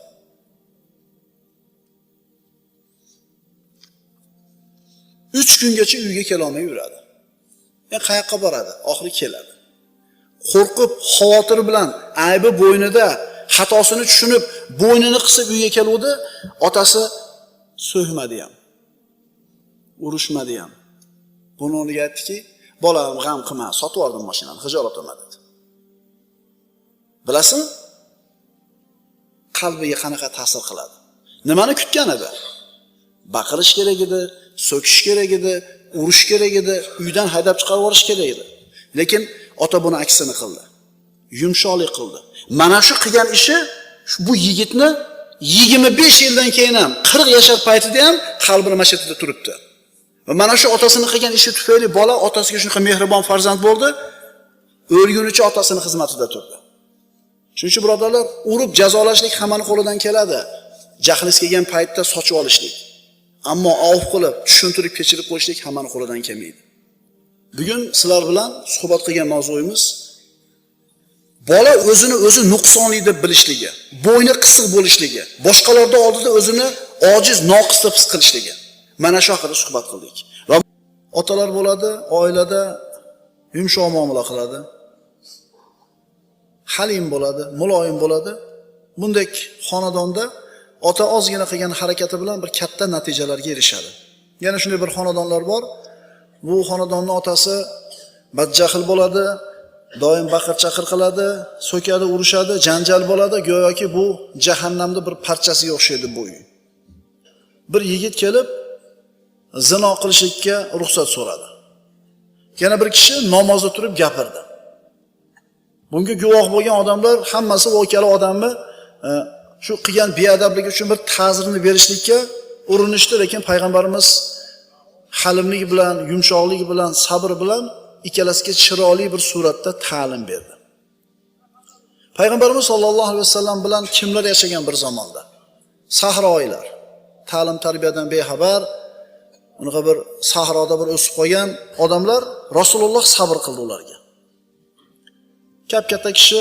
S1: 3 kungacha uyga kela olmay yuradi. Qayoqqa boradi? Oxiri keladi. Qo'rqib, xavotir bilan aybi bo'ynida, xatosini tushunib, bo'ynini qisib uyga keluvdi. Otasi so'kmadi ham, urushmadi ham. Buni o'rniga aytdiki, bolam g'am qilma, sotib yubordim mashinani, xijolat bo'lma dedi. Bilasizmi? Qalbiga qanaqa ta'sir qiladi? Nimani kutgan edi? Baqirish kerak edi, so'kish kerak edi, urush kerak edi, uydan haydab chiqarib yuborish kerak edi. Lekin ota buni aksini qildi. Yumshoqlik qildi. Mana shu qilgan ishi bu yigitni 25 yildan keyin ham, 40 yashar paytida ham qalbini mashatida turibdi. Va mana shu otasini qilgan ishi tufayli bola otasiga shunaqa mehribon farzand bo'ldi, o'lgunicha otasini xizmatida turdi. Shuning uchun birodarlar, urib jazolashlik hammani qo'lidan keladi. Jahlingiz kelgan paytda sochib olishlik. Ammo avf qilib, tushuntirib, kechirib qo'yishlik hammani qo'lidan kelmaydi. Bugun sizlar bilan suhbat qilgan mavzuyimiz bola o'zini o'zi nuqsonli deb bilishligi, bo'yni qisiq bo'lishligi, boshqalarda oldida o'zini ojiz, noqis deb his qilishligi. Mana shu haqida suhbat qildik. Va otalar bo'ladi, oilada yumshoq muomala qiladi. Halim bo'ladi, muloyim bo'ladi. Bunday xonadonda ota ozgina qilgan harakati bilan bir katta natijalarga erishadi. Yana shunday bir xonadonlar bor. Bu xonadonning otasi badjahl bo'ladi, doim baqir-chaqir qiladi, so'kadi, urushadi, janjal bo'ladi, go'yoki bu jahannamning bir parchasiga o'xshaydi bu uy. Bir yigit kelib zino qilishlikka ruxsat so'radi. Yana bir kishi namozda turib gapirdi. Bunga guvoh bo'lgan odamlar hammasi voqeali odamni shu qilgan beadabligi uchun bir ta'zirini berishlikka urinishdi, lekin payg'ambarimiz halimlik bilan, yumshoqlik bilan, sabr bilan ikkalasiga chiroyli bir suratda ta'lim berdi. Payg'ambarimiz sollallohu alayhi vasallam bilan kimlar yashagan bir zamonda? Sahroilar, ta'lim tarbiyadan bexabar, unaqa bir sahroda bir o'sib qolgan odamlar, Rasululloh sabr qildi ularga. Kap-katta kishi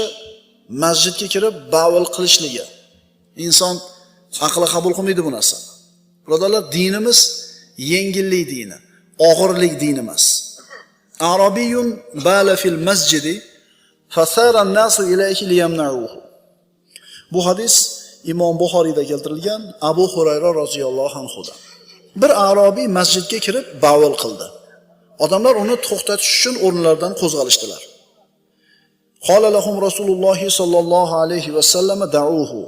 S1: masjidga kirib bavul qilishligi, inson aqli qabul qilmaydi bu narsani. Birodarlar, dinimiz yengillik dini, og'irlik dini emas. Arabiyun bala fil masjidi fasara an-nasu ilayhi liyamna'uhu. Bu hadis Imom Buxoriyda keltirilgan, Abu Hurayra roziyallohu anhudan. Bir arobiy masjidga kirib bavul qildi. Odamlar uni to'xtatish uchun o'rinlaridan qo'zg'alishdilar. Qala lahum Rasululloh sallallohu alayhi va sallam da'uhu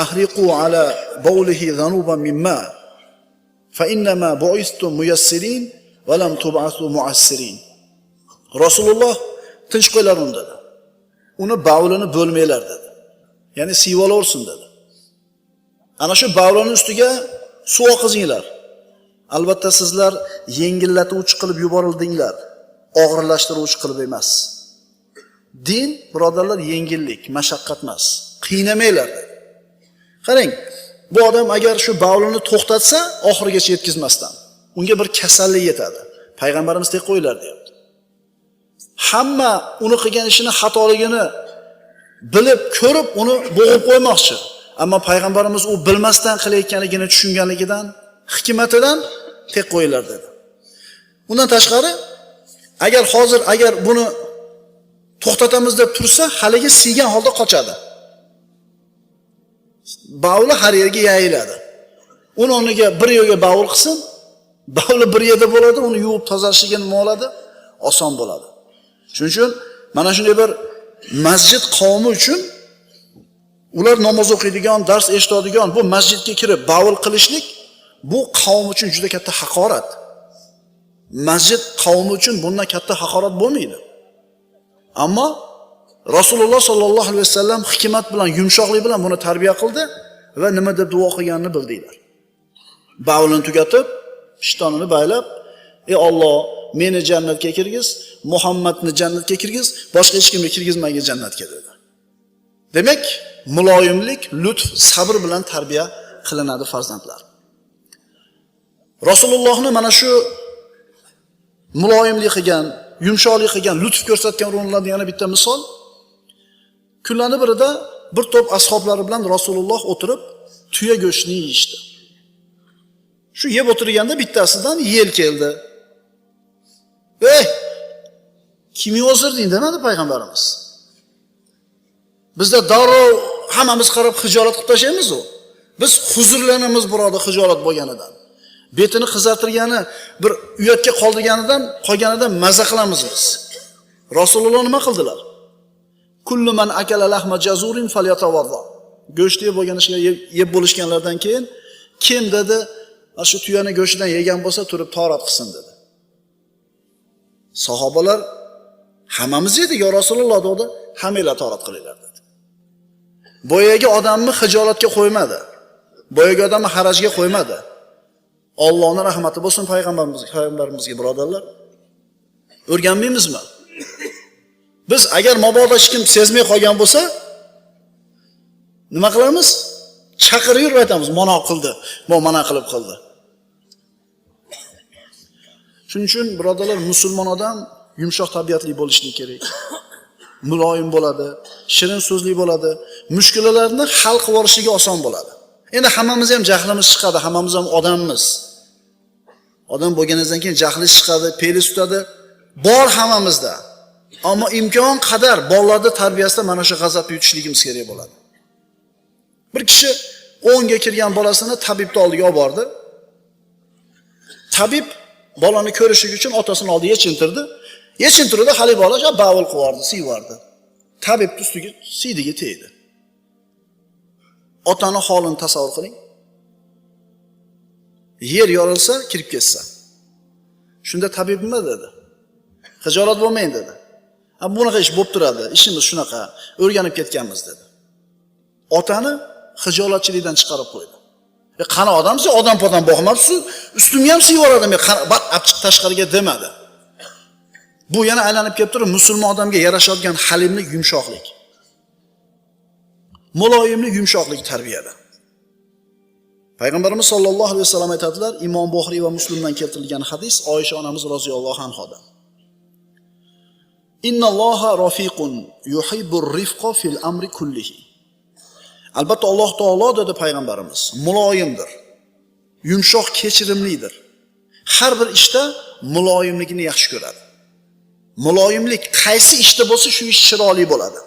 S1: ahriqu ala bawlihi dhanuban mimma fa innama bu'istum muyassirin va lam tub'asu mu'assirin. Rasululloh tinch qo'ylar uni dedi. Uni bavlini bo'lmanglar dedi. Ya'ni siyvalaversin dedi. Ana shu bavlini ustiga suv oqizinglar. Albatta sizlar yengillatuvchi qilib yuborildinglar, og'irlashtiruvchi qilib emas. Din, birodarlar, yengillik, mashaqqat emas. Qiynamanglar dedi. Qarang, bu odam agar shu bavlini to'xtatsa, oxirigacha yetkazmasdan unga bir kasallik yetadi. Payg'ambarimiz tek qo'ylar deyapti. Hamma uni qilgan ishini xatoligini bilib, ko'rib uni bo'g'ib qo'ymoqchi. Ammo payg'ambarimiz u bilmasdan qilayotganligini tushunganligidan, hikmatidan tek qo'yinglar dedi. Undan tashqari, agar hozir agar buni to'xtatamiz deb tursa, haligi siygan holda qochadi. Bavli har yerga yayiladi. Uni o'rniga bir yerga bavul qilsin, bavli bir yerda bo'ladi, uni yuvib tozalashiga nima bo'ladi? Oson bo'ladi. Shuning uchun mana shunday bir masjid qavmi uchun ular namoz o'qiydigan, dars eshitadigan bu masjidga kirib bavul qilishlik bu qavm uchun juda katta haqorat. Masjid qavmi uchun bundan katta haqorat bo'lmaydi. Ammo Rasululloh sollallohu alayhi vasallam hikmat bilan, yumshoqlik bilan buni tarbiya qildi va nima deb duo qilganini bildinglar. Bavlini tugatib, ishtonini baylab, "Ey Alloh, meni jannatga kirgiz, Muhammadni jannatga kirgiz, boshqa hech kimni kirgizmagin jannatga" dedi. Demak, muloyimlik, lutf, sabr bilan tarbiya qilinadi farzandlar. Rasulullohni mana shu muloyimlik qilgan, yumshoqlik qilgan, lutf ko'rsatgan o'rinlardan yana bitta misol. Kunlarning birida bir to'p ashablari bilan Rasululloh o'tirib tuya go'shtini yeyishdi. Shu yeb o'tirganda bittasidan yel keldi. "Ey, kim yozirding?" demadi payg'ambarimiz. Bizda darrov hammamiz qarab hijolat qilib tashlaymiz u. Biz huzurlanamiz birodar hijolat bo'lganidan. Betini qizartirgani, bir uyatga qoldirganidan, qolganidan maza qilamiz biz. Rasululloh nima qildilar? Kullu man akala lahma jazurin falyatawadda. Go'sht yeb bo'lgan ishga yeb bo'lishganlardan keyin kim dedi, shu tuyani go'shtidan yegan bo'lsa turib tahorat qilsin dedi. Sahobalar hammamiz yedik ya Rasululloh dedi, hammanglar tahorat qilinglar dedi. Boyagi odamni hijolatga qo'ymadi. Boyagi odamni harajga qo'ymadi. Allohning rahmati bo'lsin payg'ambarimizga birodarlar. O'rganmaymizmi? Biz agar mabodo hech kim sezmay qolgan bo'lsa, nima qilamiz? Chaqirib yurib aytamiz, mana qildi, bu mana qilib qildi. Shuning uchun birodarlar, musulmon odam yumshoq tabiatli bo'lishi kerak. Muloyim bo'ladi, shirin so'zli bo'ladi, mushkulalarni hal qilib olishligi oson bo'ladi. Endi hammamiz ham jahlimiz chiqadi, hammamiz ham odammiz. Odam bo'lganimizdan keyin jahli chiqadi, peli tutadi. Bor hammamizda. Ammo imkon qadar bolalarni tarbiyasida mana shu g'azabni yutishligimiz kerak bo'ladi. Bir kishi 10 ga kirgan bolasini tabibning oldiga olib bordi. Tabib bolani ko'rishi uchun otasini oldiga yechintirdi. Yechintirdi, hali bola bavul qilib siyvardi. Tabib ustiga siydiga tegdi. Otani holini tasavvur qiling. Yer yorilsa, kirib ketsa. Shunda tabib nima dedi? Xijolat bo'lmang dedi. Ha, bunaqa ish bo'lib turadi, ishimiz shunaqa, o'rganib ketganmiz dedi. Otani xijolatchilikdan chiqarib qo'ydi. Qani odamsiz, odam podam boqmabsiz, ustimga ham siyvoradi, men bat chiq tashqariga demadi. Bu yana aylanib kelib turib musulmon odamga yarashadigan halimlik, yumshoqlik. Muloyimlik, yumshoqlik tarbiyada. Payg'ambarimiz sollallohu alayhi vasallam aytadilar, Imom Buxoriy va Muslimdan keltirilgan hadis, Oysha onamiz roziyallohu anhodan. Innalloha rafiqun yuhibbur rifqa fil amri kullihi. Albatta Alloh taolo dedi payg'ambarimiz, muloyimdir. Yumshoq kechirimlidir. Har bir ishda muloyimligini yaxshi ko'radi. Muloyimlik qaysi ishda bo'lsa shu ish chiroyli bo'ladi.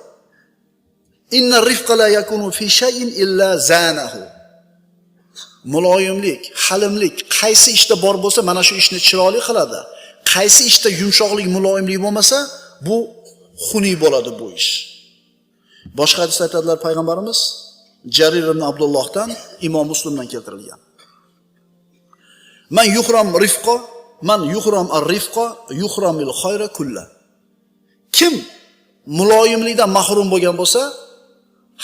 S1: Inna rifqa la yakunu fi shay'in illa zanahu. Muloyimlik, halimlik qaysi ishda bor bo'lsa mana shu ishni chiroyli qiladi. Qaysi ishda yumshoqlik, muloyimlik bo'lmasa, bu xunuk bo'ladi bu ish. Boshqa hadisda aytadilar payg'ambarimiz Jarir ibn Abdullohdan, Imom Muslimdan keltirilgan. Man yuhram rifqa, man yuhram ar-rifqa yuhramil khayra kulla. Kim muloyimlikdan mahrum bo'lgan bo'lsa,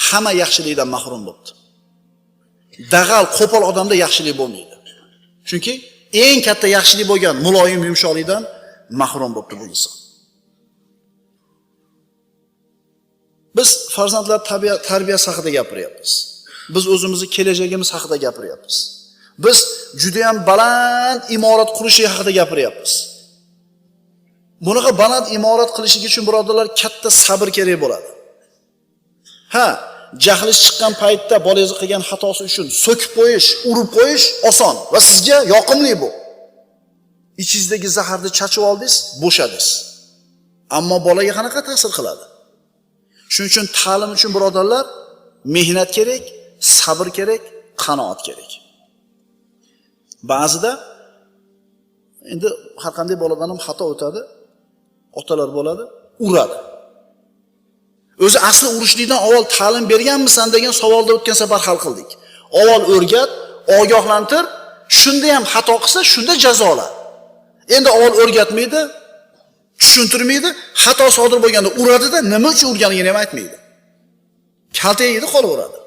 S1: hamma yaxshilikdan mahrum bo'pti. Dag'al, qo'pol odamda yaxshilik bo'lmaydi. Chunki eng katta yaxshilik bo'lgan muloyim yumshoqlikdan mahrum bo'pti bu inson. Biz farzandlar tarbiyasi haqida gapiryapmiz. Biz o'zimizni kelajagimiz haqida gapiryapmiz. Biz juda ham baland imorat qurishi haqida gapiryapmiz. Bunaqa baland imorat qilishlik uchun birodarlar katta sabr kerak bo'ladi. Ha, jahli chiqqan paytda bolangiz qilgan xatosi uchun so'kib qo'yish, urib qo'yish oson va sizga yoqimli bu. Ichingizdagi zaharni chachib oldingiz, bo'shadingiz. Ammo bolaga qanaqa ta'sir qiladi? Shuning uchun ta'lim uchun birodarlar mehnat kerak, sabr kerak, qanoat kerak. Ba'zida endi har qanday boladan ham xato o'tadi, otalar bo'ladi, uradi. O'zi asli urishlikdan avval ta'lim berganmisan degan savolda o'tgan safar hal qildik. Avval o'rgat, ogohlantir, shunda ham xato qilsa, shunda jazola. Endi avval o'rgatmaydi, tushuntirmaydi, xato sodir bo'lganda uradida nima uchun urganligini ham aytmaydi. Kalta yeydi, qolaveradi.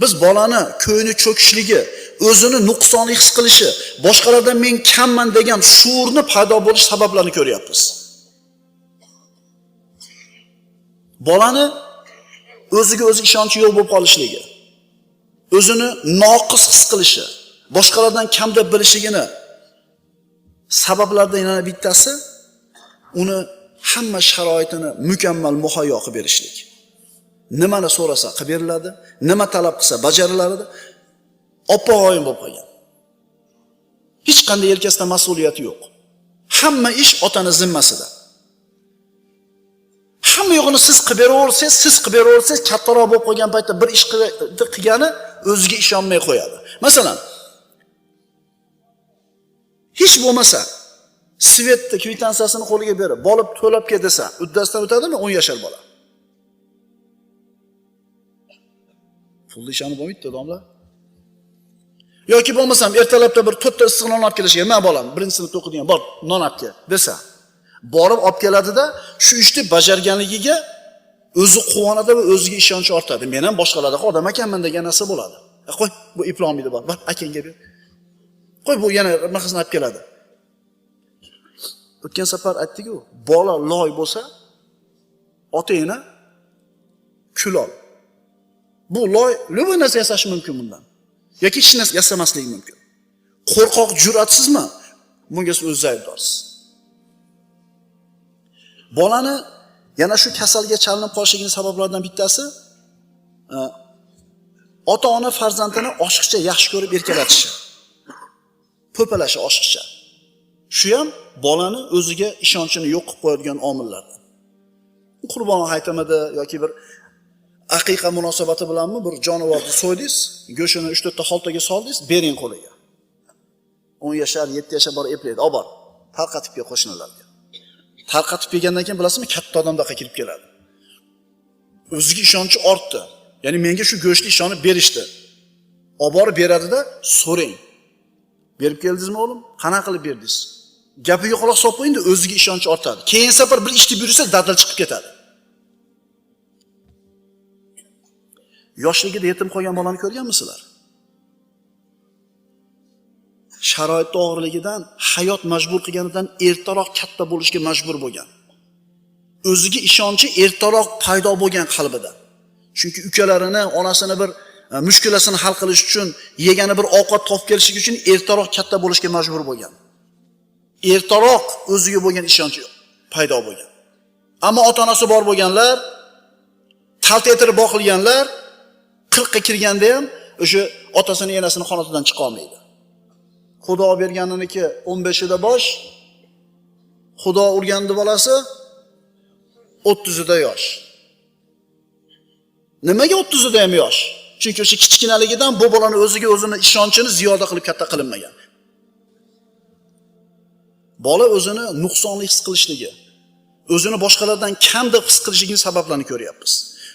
S1: Biz bolani ko'ngli cho'kishligi, o'zini nuqsonli his qilishi, boshqalardan men kamman degan shuurni paydo bo'lish sabablarini ko'ryapmiz. Bolani o'ziga o'zi ishonchi yo'q bo'lib qolishligi, o'zini noqis his qilishi, boshqalardan kam deb bilishligini sabablardan yana bittasi uni hamma sharoitini mukammal muhayyo qilib berishlik. Nimani so'rasa qilib beriladi, nima talab qilsa bajariladi. Oppoq bo'lib qolgan. Hech qanday yelkasida mas'uliyati yo'q. Hamma ish otani zimmasida. Hamma yo'g'ini siz qilib beraversangiz, siz qilib beraversangiz, kattaroq bo'lib qolgan paytda bir ish qilgani o'ziga ishonmay qo'yadi. Masalan, hech bo'lmasa svetni kvitansiyasini qo'liga berib, bolib to'lab kel desa, uddasidan o'tadimi 10 yashar bola? Pulni ishonib bo'lmaydi, domla. Yoki bo'lmasam ertalabda bir 4 ta issiq non olib kelishiga, "Men bolam, birinchi sinfda o'qiydigan, bor, non olib kel" desa, borib olib keladida, shu ishni bajarganligiga o'zi quvonadi va o'ziga ishonchi ortadi. Men ham boshqalardaqa odam ekanman degan narsa bo'ladi. Qo'y, bu eplolmaydi, bor, bor, akangga ber. Qo'y, bu yana bunaqasini olib keladi. O'tgan safar aytdik-ku, bola loy bo'lsa, ota-ona kulol. Bu loy любой narsa yasashi mumkin bundan. Yoki hech narsa yasamasligi mumkin. Qo'rqoq, jur'atsizmi? Bunga siz o'zingiz aybdorsiz. Bolani yana shu kasalga chalinib qolishligining sabablaridan bittasi ota-ona farzandini oshiqcha yaxshi ko'rib erkalatishi. Po'palashi oshiqcha. Shu ham bolani o'ziga ishonchini yo'q qilib qo'yadigan omillardan. Qurbon haytamida yoki bir aqiqa munosabati bilanmi bir jonivorni so'ydingiz, go'shtini 3-4 ta xoltaga soldingiz, bering qo'liga. 10 yashar, 7 yashar bor eplaydi, olib bor, tarqatib kel qo'shnilarga. Tarqatib kelgandan keyin bilasizmi, katta odamdaqa kirib keladi. O'ziga ishonchi ortdi. Ya'ni menga shu go'shtni ishonib berishdi. Olib borib beradida, so'rang. Berib keldingizmi o'g'lim? Qanaqa qilib berdingiz? Gapiga quloq solib qo'ying-da, o'ziga ishonchi ortadi. Keyin safar bir ishni buyursa, dadil chiqib ketadi. Yoshligida yetim qolgan bolani ko'rganmisizlar? Sharoit og'irligidan, hayot majbur qilganidan ertaroq katta bo'lishga majbur bo'lgan. O'ziga ishonchi ertaroq paydo bo'lgan qalbida. Chunki ukalarini, onasini bir mushkulasini hal qilish uchun, yegani bir ovqat topib kelish uchun ertaroq katta bo'lishga majbur bo'lgan. Ertaroq o'ziga bo'lgan ishonchi paydo bo'lgan. Ammo ota-onasi bor bo'lganlar, taltaytirib boqilganlar 40 ga kirganda ham o'sha otasini, enasini xonasidan chiqa olmaydi. Xudo berganiniki 15ida bosh, Xudo urgandi bolasi 30ida yosh. Nimaga 30ida ham yosh? Chunki o'sha kichkinaligidan bu bolani o'ziga o'zini ishonchini ziyoda qilib katta qilinmagan. Bola o'zini nuqsonli his qilishligi, o'zini boshqalardan kam deb his qilishligining sabablarini ko'ryapmiz.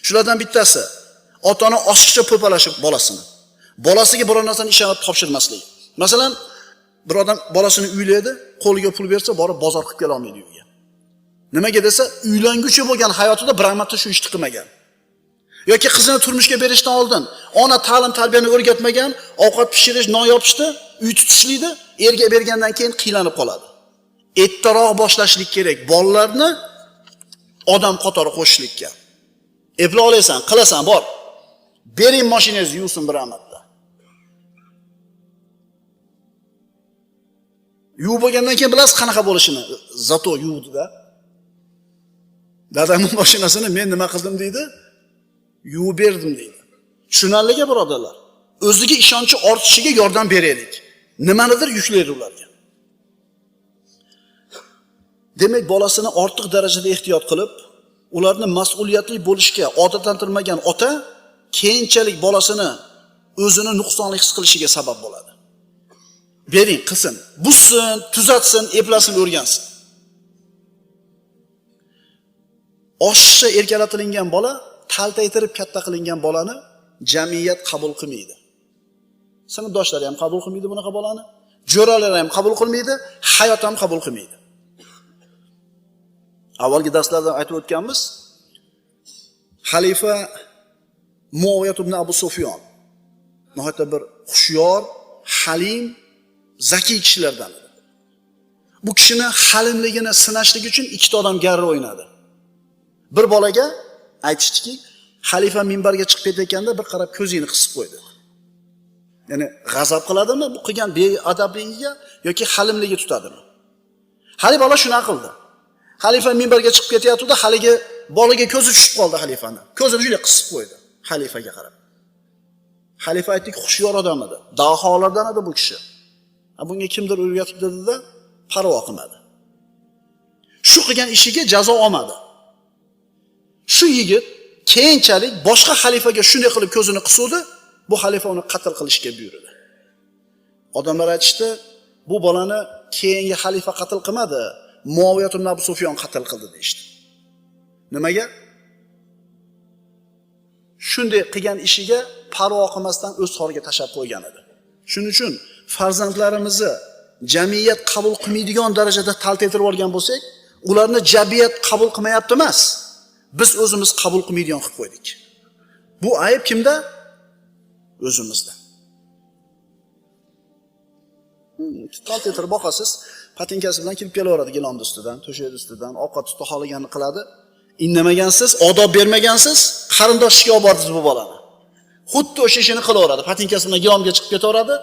S1: Shulardan bittasi ota-ona oshiqcha po'palashib bolasini. Bolasiga biror narsani ishonib topshirmasligi. Masalan, bir odam bolasini uylaydi, qo'liga pul bersa, borib bozor qilib kela olmaydi uyga. Nimaga desa, uylanguchi bo'lgan hayotida bir marta shu ishni qilmagan. Yoki qizini turmushga berishdan oldin ona ta'lim tarbiyani o'rgatmagan, ovqat pishirish, non yopishdi, uy tutishlikni erga bergandan keyin qiylanib qoladi. Ertaroq boshlashlik kerak bolalarni odam qatori qo'shishlikka. Epla olasan, qilasan, bor. Bering mashinangizni yuvsin bir amatda. Yuvib bo'lgandan keyin bilasiz qanaqa bo'lishini. Zato yuvdi-da. Dadamning mashinasini men nima qildim deydi? Yuvib berdim deydi. Tushunarliga birodarlar. O'ziga ishonchi ortishiga yordam beraylik. Nimanidir yuklaydi ularga. Demak, bolasini ortiq darajada ehtiyot qilib, ularni mas'uliyatli bo'lishga odatlantirmagan ota keyinchalik bolasini o'zini nuqsonli his qilishiga sabab bo'ladi. Bering, qilsin, buzsin, tuzatsin, eplasin, o'rgansin. Oshiqcha erkalatilingan bola, taltaytirib katta qilingan bolani jamiyat qabul qilmaydi. Sinfdoshlari ham qabul qilmaydi bunaqa bolani, jo'ralari ham qabul qilmaydi, hayot ham qabul qilmaydi. Avvalgi darslarda aytib o'tganmiz, xalifa Muaviyat ibn Abu Sufyon nihoyatda bir hushyor, halim, zakiy kishilardan edi. Bu kishini halimligini sinashlik uchun ikkita odam garri o'ynadi. Bir bolaga aytishdiki, xalifa minbarga chiqib ketayotganda bir qarab ko'zini qisib qo'ydi. Ya'ni g'azab qiladimi bu qilgan beadabligiga yoki halimligi tutadimi? Hali bola shuna qildi. Xalifa minbarga chiqib ketayotganda haligi bolaga ko'zi tushib qoldi xalifani. Ko'zini shunday qisib qo'ydi xalifaga qarab. Xalifa aytdiki, hushyor odam edi, daholardan edi bu kishi. Bunga kimdir o'rgatib dedi-da, parvo qilmadi. Shu qilgan ishiga jazo olmadi. Shu yigit keyinchalik boshqa xalifaga shunday qilib ko'zini qisuvdi, bu xalifa uni qatl qilishga buyurdi. Odamlar aytishdi, bu bolani keyingi xalifa qatl qilmadi, Muaviyat ibn Abu Sufyon qatl qildi deyishdi. Nimaga? Shunday qilgan ishiga parvo qilmasdan o'z xoriga tashlab qo'ygan edi. Shuning uchun farzandlarimizni jamiyat qabul qilmaydigan darajada taltaytirib olgan bo'lsak, ularni jamiyat qabul qilmayapti emas, biz o'zimiz qabul qilmaydigan qilib qo'ydik. Bu ayb kimda? O'zimizda. Taltaytirib boqasiz, patinkasi bilan kirib kelaveradi gilomni ustidan, to'shak ustidan, ovqat tutib xohlaganini qiladi. Indamagansiz, odob bermagansiz, qarindoshga olib bordingiz bu bolani. Xuddi o'sha ishini qilaveradi, patinkasi bilan gilomga chiqib ketaveradi.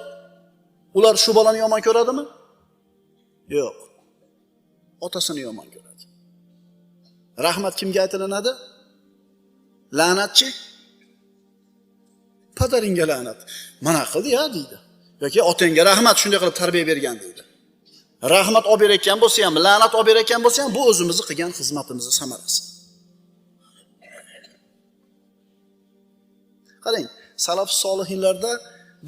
S1: Ular shu bolani yomon ko'radimi? Yo'q. Otasini yomon ko'radi. Rahmat kimga aytilinadi? La'natchi? Padaringga la'nat. Mana qildi ya deydi. Yoki otangga rahmat shunday qilib tarbiya bergan deydi. Rahmat olib berayotgan bo'lsa ham, la'nat olib berayotgan bo'lsa ham, bu o'zimizni qilgan xizmatimizning samarasi. Qarang, salaf solihinlarda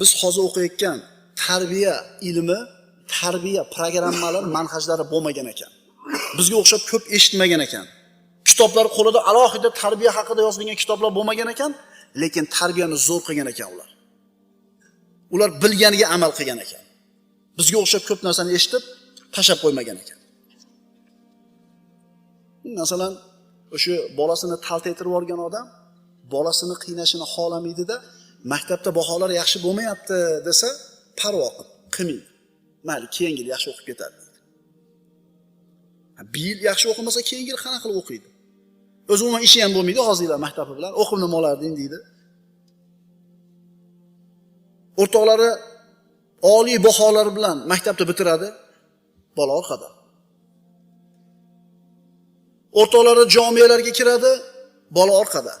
S1: biz hozir o'qiyotgan tarbiya ilmi, tarbiya programmalari, manhajlari bo'lmagan ekan. Bizga o'xshab ko'p eshitmagan ekan. Kitoblar qo'lida alohida tarbiya haqida yozilgan kitoblar bo'lmagan ekan, lekin tarbiyani zo'r qilgan ekan ular. Ular bilganiga amal qilgan ekan. Bizga o'xshab ko'p narsani eshitib, tashlab qo'ymagan ekan. Masalan, o'sha bolasini taltaytirib yuborgan odam bolasini qiynashini xohlamaydi-da, maktabda baholar yaxshi bo'lmayapti desa, parvo qilmaydi. Mayli, keyingi yil yaxshi o'qib ketadi deydi. Bir yil yaxshi o'qimasa, keyingi yil qanaqa qilib o'qiydi? O'zi umuman ishi ham bo'lmaydi hozirlar maktabi bilan, o'qib nima olarding deydi. O'rtoqlari oliy baholar bilan maktabni bitiradi, bola orqada. O'rtoqlari jamiyalarga kiradi, bola orqada.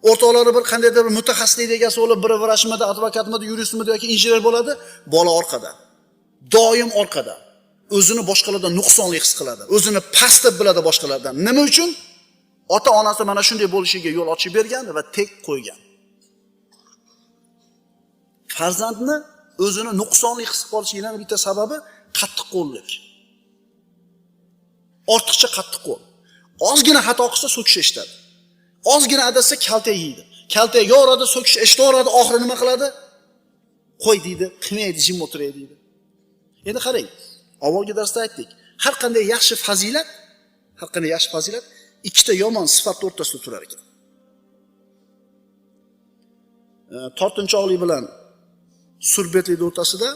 S1: O'rtoqlari bir qandaydir bir mutaxassislik egasi bo'lib, biri vrachmidi, advokatmidi, yuristmidi yoki injener bo'ladi, bola orqada. Doim orqada. O'zini boshqalardan nuqsonli his qiladi. O'zini past deb biladi boshqalardan. Nima uchun? Ota-onasi mana shunday bo'lishiga yo'l ochib bergan va tek qo'ygan. Farzandni o'zini nuqsonli his qilishining yana bitta sababi qattiqqo'llik. Ortiqcha qattiqqo'l. Ozgina xato qilsa so'kish eshitadi. Ozgina adashsa kaltak yeydi. Kaltak yoradi, so'kish eshitaveradi, oxiri nima qiladi? Qo'y deydi, qilmaydi, jim o'tiray deydi. Endi qarang, avvalgi darsda aytdik, har qanday yaxshi fazilat, har qanday yaxshi fazilat ikkita yomon sifat o'rtasida turar ekan. Tortinchoqlik bilan surbetlik o'rtasida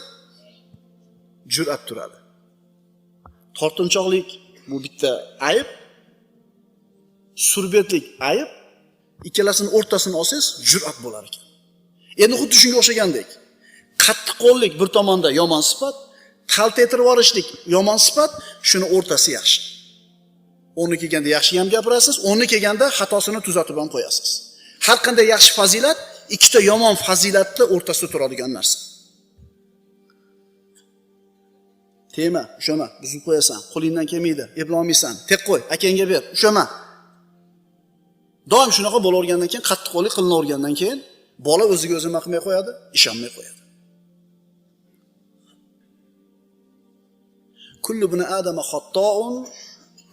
S1: jur'at turadi. Tortinchoqlik bu bitta ayb, surbetlik ayb, ikkalasini o'rtasini olsangiz jur'at bo'lar ekan. Endi xuddi shunga o'xshagandek, qattiqqo'llik bir tomonda yomon sifat, kalta etib yuborishlik yomon sifat, shuni o'rtasi yaxshi. O'rni kelganda yaxshi ham gapirasiz, o'rni kelganda xatosini tuzatib ham qo'yasiz. Har qanday yaxshi fazilat ikkita yomon fazilatni o'rtasida turadigan narsa. Tema, ushama, buzib qo'yasan, qo'lingdan kelmaydi, eplolmaysan, tek qo'y, akangga ber, ushama. Doim shunaqa bo'lavergandan keyin, qattiqqo'llik qilinavergandan keyin bola o'ziga o'zi nima qilmay qo'yadi, ishonmay qo'yadi. Kullu ibn adama xattoun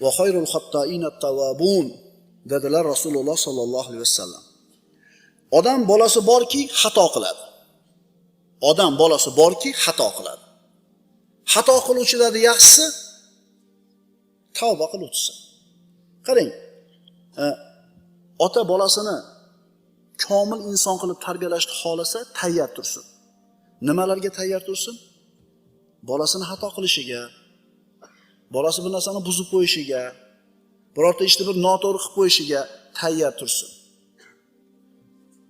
S1: va xayrul xattoina at-tawwabun dedilar Rasululloh sallallohu alayhi vasallam. Odam bolasi borki xato qiladi. Odam bolasi borki xato qiladi. Xato qiluvchilarning yaxshisi tavba qiluvchisi. Qarang, ota bolasini komil inson qilib tarbiyalashni xohlasa, tayyor tursin. Nimalarga tayyor tursin? Bolasini xato qilishiga, bolasi bir narsani buzib qo'yishiga, birorta ishni bir noto'g'ri qilib qo'yishiga tayyor tursin.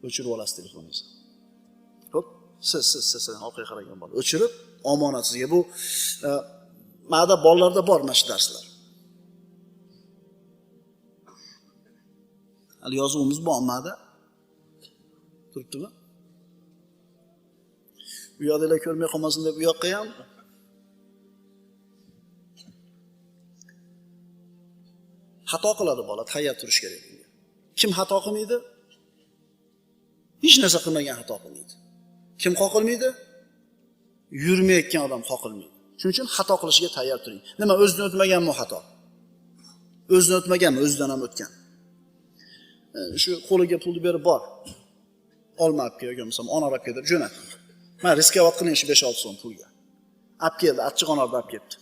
S1: O'chirib olasiz telefoningizni. Xo'p, siz orqaga qaragan bola o'chirib, omonat sizga. Bu ma'da bolalarda bor mana shu darslar. Hali yozuvimiz bor ma'da. Turibdimi? U yoqdagilar ko'rmay qolmasin deb u yoqqa ham xato qiladi bola, tayyor turish kerak bunga. Kim xato qilmaydi? Hech narsa qilmagan xato qilmaydi. Kim qoqilmaydi? Yurmayotgan odam qoqilmaydi. Shuning uchun xato qilishiga tayyor turing. Nima, o'zidan o'tmaganmi xato? O'zidan o'tmaganmi? O'zidan ham o'tgan. Shu qo'liga pulni berib bor. Olma olib kel, yoki bo'lmasam onor olib kel deb jo'nat. Mana riskovat qiling shu 5-6 so'm pulga. Olib keldi, achchiq onorni olib keldi.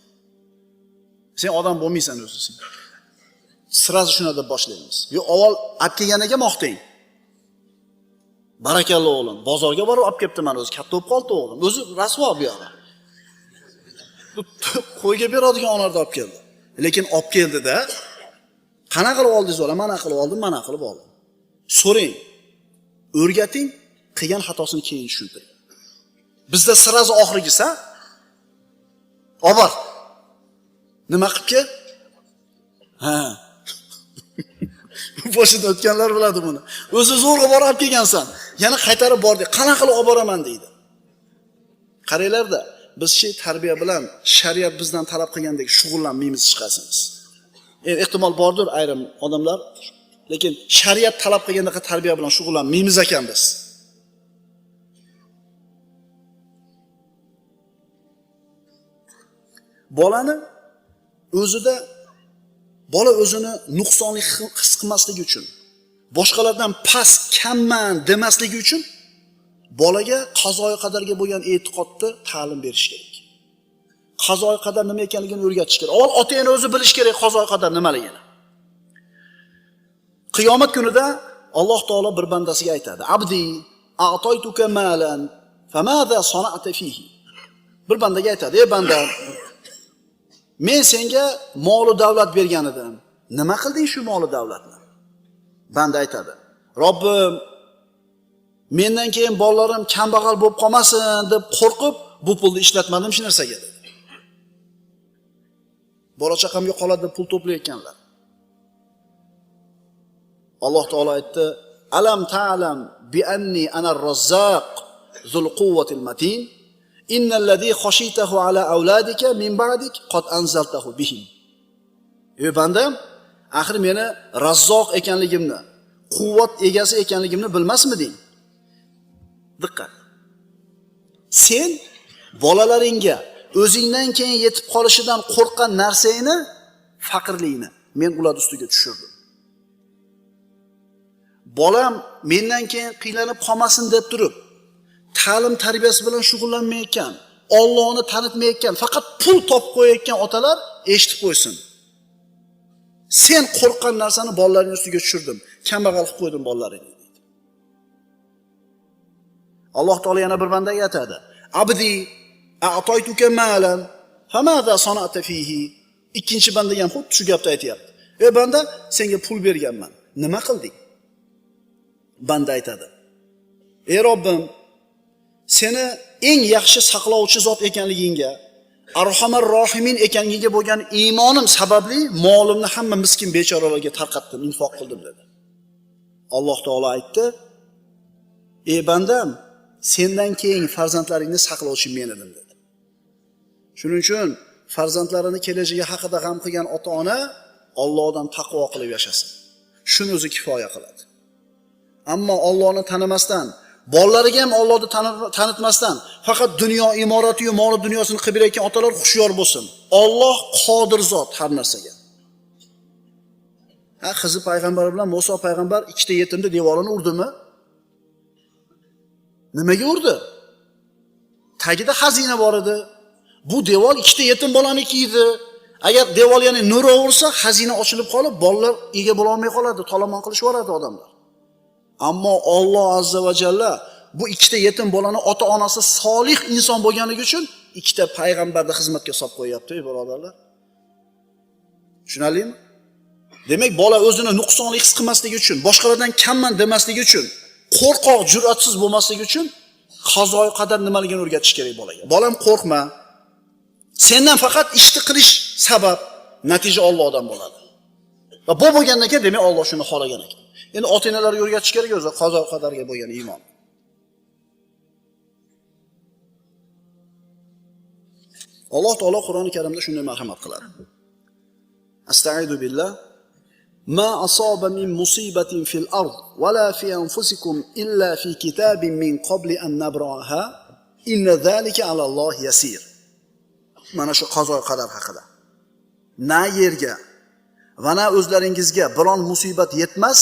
S1: Sen odam bo'lmaysan o'zi sen. Sirasi shuni deb boshlaymiz. Yo, avval olib kelganiga maqtang. Barakalla o'g'lim, bozorga borib olib kelibdi mana o'zi, katta bo'lib qoldi o'g'lim. O'zi rasvo bu yog'i. Qo'yga beradigan onorni olib keldi. Lekin olib keldi-da, qana qilib oldingiz o'g'lim? Mana qilib oldim, mana qilib oldim. So'rang, o'rgating, qilgan xatosini keyin tushuntiring. Bizda sirasi oxirgisi, obor. Nima qilib kel? Ha. Boshida o'tganlar biladi buni. O'zi zo'rg'a borib olib kelgansan, yana qaytarib bor deydi. Qanaqa qilib olib boraman deydi. Qaranglarda, biz shu tarbiya bilan shariat bizdan talab qilgandek shug'ullanmaymiz chiqasimiz. Endi ehtimol bordir ayrim odamlar, lekin shariat talab qilgandaqa tarbiya bilan shug'ullanmaymiz ekan biz. Bolani o'zida bola o'zini nuqsonli his qilmasligi uchun, boshqalardan past, kamman demasligi uchun bolaga qazoyi qadarga bo'lgan e'tiqodni ta'lim berish kerak. Qazoyi qadar nima ekanligini o'rgatish kerak. Avval ota-ona o'zi bilish kerak qazoyi qadar nimaligini. Qiyomat kunida Alloh taolo bir bandasiga aytadi: "Abdi, a'taytuka malan, famaza sana'ta fihi?" Bir bandaga aytadi: "Ey banda, men senga mol va davlat bergan edim. Nima qilding shu mol va davlatni?" Banda aytadi: "Robbim, mendan keyin bolalarim kambag'al bo'lib qolmasin deb qo'rqib, bu pulni ishlatmadim shu narsaga" dedi. Bola chaqamga qoladi deb pul to'playotganlar. Alloh taolo aytdi: "Alam ta'lam bi anni ana ar-razzaq zul quvvatil matin?" Innallazi khashitahu ala avladika min ba'dik qad anzaltahu bihim. Ey bandam, axir meni Razzoq ekanligimni, quvvat egasi ekanligimni bilmasmiding? Diqqat. Sen bolalaringga o'zingdan keyin yetib qolishidan qo'rqqan narsangni, faqirlikni men ular ustiga tushirdim. Bolam mendan keyin qiylanib qolmasin deb turib, ta'lim tarbiyasi bilan shug'ullanmayotgan, Allohni tanitmayotgan, faqat pul topib qo'yayotgan otalar eshitib qo'ysin. Sen qo'rqqan narsani bolalaring ustiga tushirdim, kambag'al qilib qo'ydim bolalaringni deydi. Alloh taolo yana bir bandaga aytadi: Abdi a'taytuka malan famada sana'ta fihi. Ikkinchi bandaga ham xuddi shu gapni aytayapti. Ey banda, senga pul berganman. Nima qilding? Banda aytadi: Ey Robbim, seni eng yaxshi saqlovchi zot ekanligingga, Arhamar Rohimin ekanligiga bo'lgan iymonim sababli molimni hamma miskin bechoralarga tarqatdim, infoq qildim dedi. Alloh taolo aytdi: Ey bandam, sendan keyin farzandlaringni saqlovchi men edim dedi. Shuning uchun farzandlarini kelajagi haqida g'am qilgan ota-ona Allohdan taqvo qilib yashasin. Shuni o'zi kifoya qiladi. Ammo Allohni tanimasdan, bolalariga ham Allohni tanitmasdan, faqat dunyo imorati va mol dunyosini qilib berayotgan otalar hushyor bo'lsin. Alloh qodir zot har narsaga. Ha, Xizr payg'ambar bilan Musa payg'ambar ikkita yetimni devorini urdimi? Nimaga urdi? Tagida xazina bor edi. Bu devor ikkita yetim bolaniki edi. Agar devor yana nur ursa, xazina ochilib qolib, bolalar ega bo'la olmay qoladi, tolomon qilishib yuboradi odamlar. Ammo Alloh azza va jalla bu ikkita yetim bolani ota-onasi solih inson bo'lganligi uchun ikkita payg'ambarni xizmatga solib qo'yapti, ey birodarlar. Tushunarlimi? Demak, bola o'zini nuqsonli his qilmasligi uchun, boshqalardan kamman demasligi uchun, qo'rqoq, jur'atsiz bo'lmasligi uchun qazo qadar nimaligini o'rgatish kerak bolaga. Bolam qo'rqma. Sendan faqat ishni qilish sabab, natija Allohdan bo'ladi. Va bu bo'lgandan keyin demak Alloh shuni xohlagan ekan. Endi ota-onalarga o'rgatish kerak o'zi qazo qadarga bo'lgan iymon. Alloh taolo Qur'oni Karimda shunday marhamat qiladi. Astaidu billah. Ma asaba min musibatin fil ard va la fi anfusikum illa fi kitabin min qabli an nabraha inna zalika ala Alloh yasir. Mana shu qazo qadar haqida. Na yerga va na o'zlaringizga biron musibat yetmas,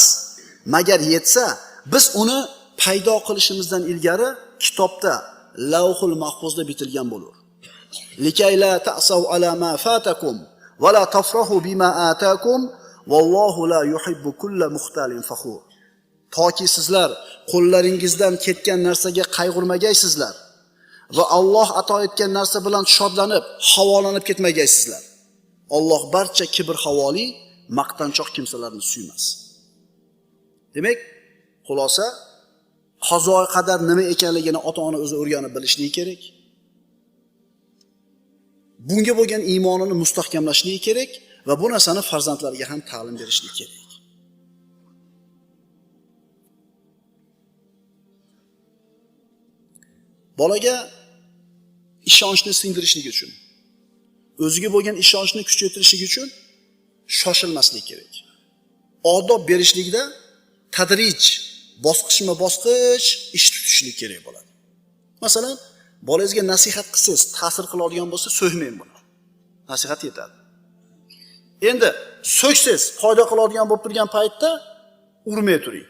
S1: magar yetsa, biz uni paydo qilishimizdan ilgari kitobda Lavhul Mahfuzda bitilgan bo'lur. Likay la ta'sav ala ma fatakum va la tafrahu bima atakum vallohu la yuhibbu kulla muxtalin fakhur. Toki sizlar qo'llaringizdan ketgan narsaga qayg'urmagaysizlar va Alloh ato etgan narsa bilan shodlanib, havolanib ketmagaysizlar. Alloh barcha kibr havoli, maqtanchoq kimsalarni suymas. Demak, xulosa, qazo qadar nima ekanligini ota-ona o'zi o'rganib bilishligi kerak. Bunga bo'lgan iymonini mustahkamlashligi kerak va bu narsani farzandlariga ham ta'lim berishlik kerak. Bolaga ishonchni singdirishlik uchun, o'ziga bo'lgan ishonchni kuchaytirishlik uchun shoshilmaslik kerak. Odob berishlikda tadrij, bosqichma-bosqich ish tutishlik kerak bo'ladi. Masalan, bolangizga nasihat qilsangiz, ta'sir qiladigan bo'lsa, so'kmang buni. Nasihat yetadi. Endi so'ksangiz, foyda qiladigan bo'lib turgan paytda urmay turing.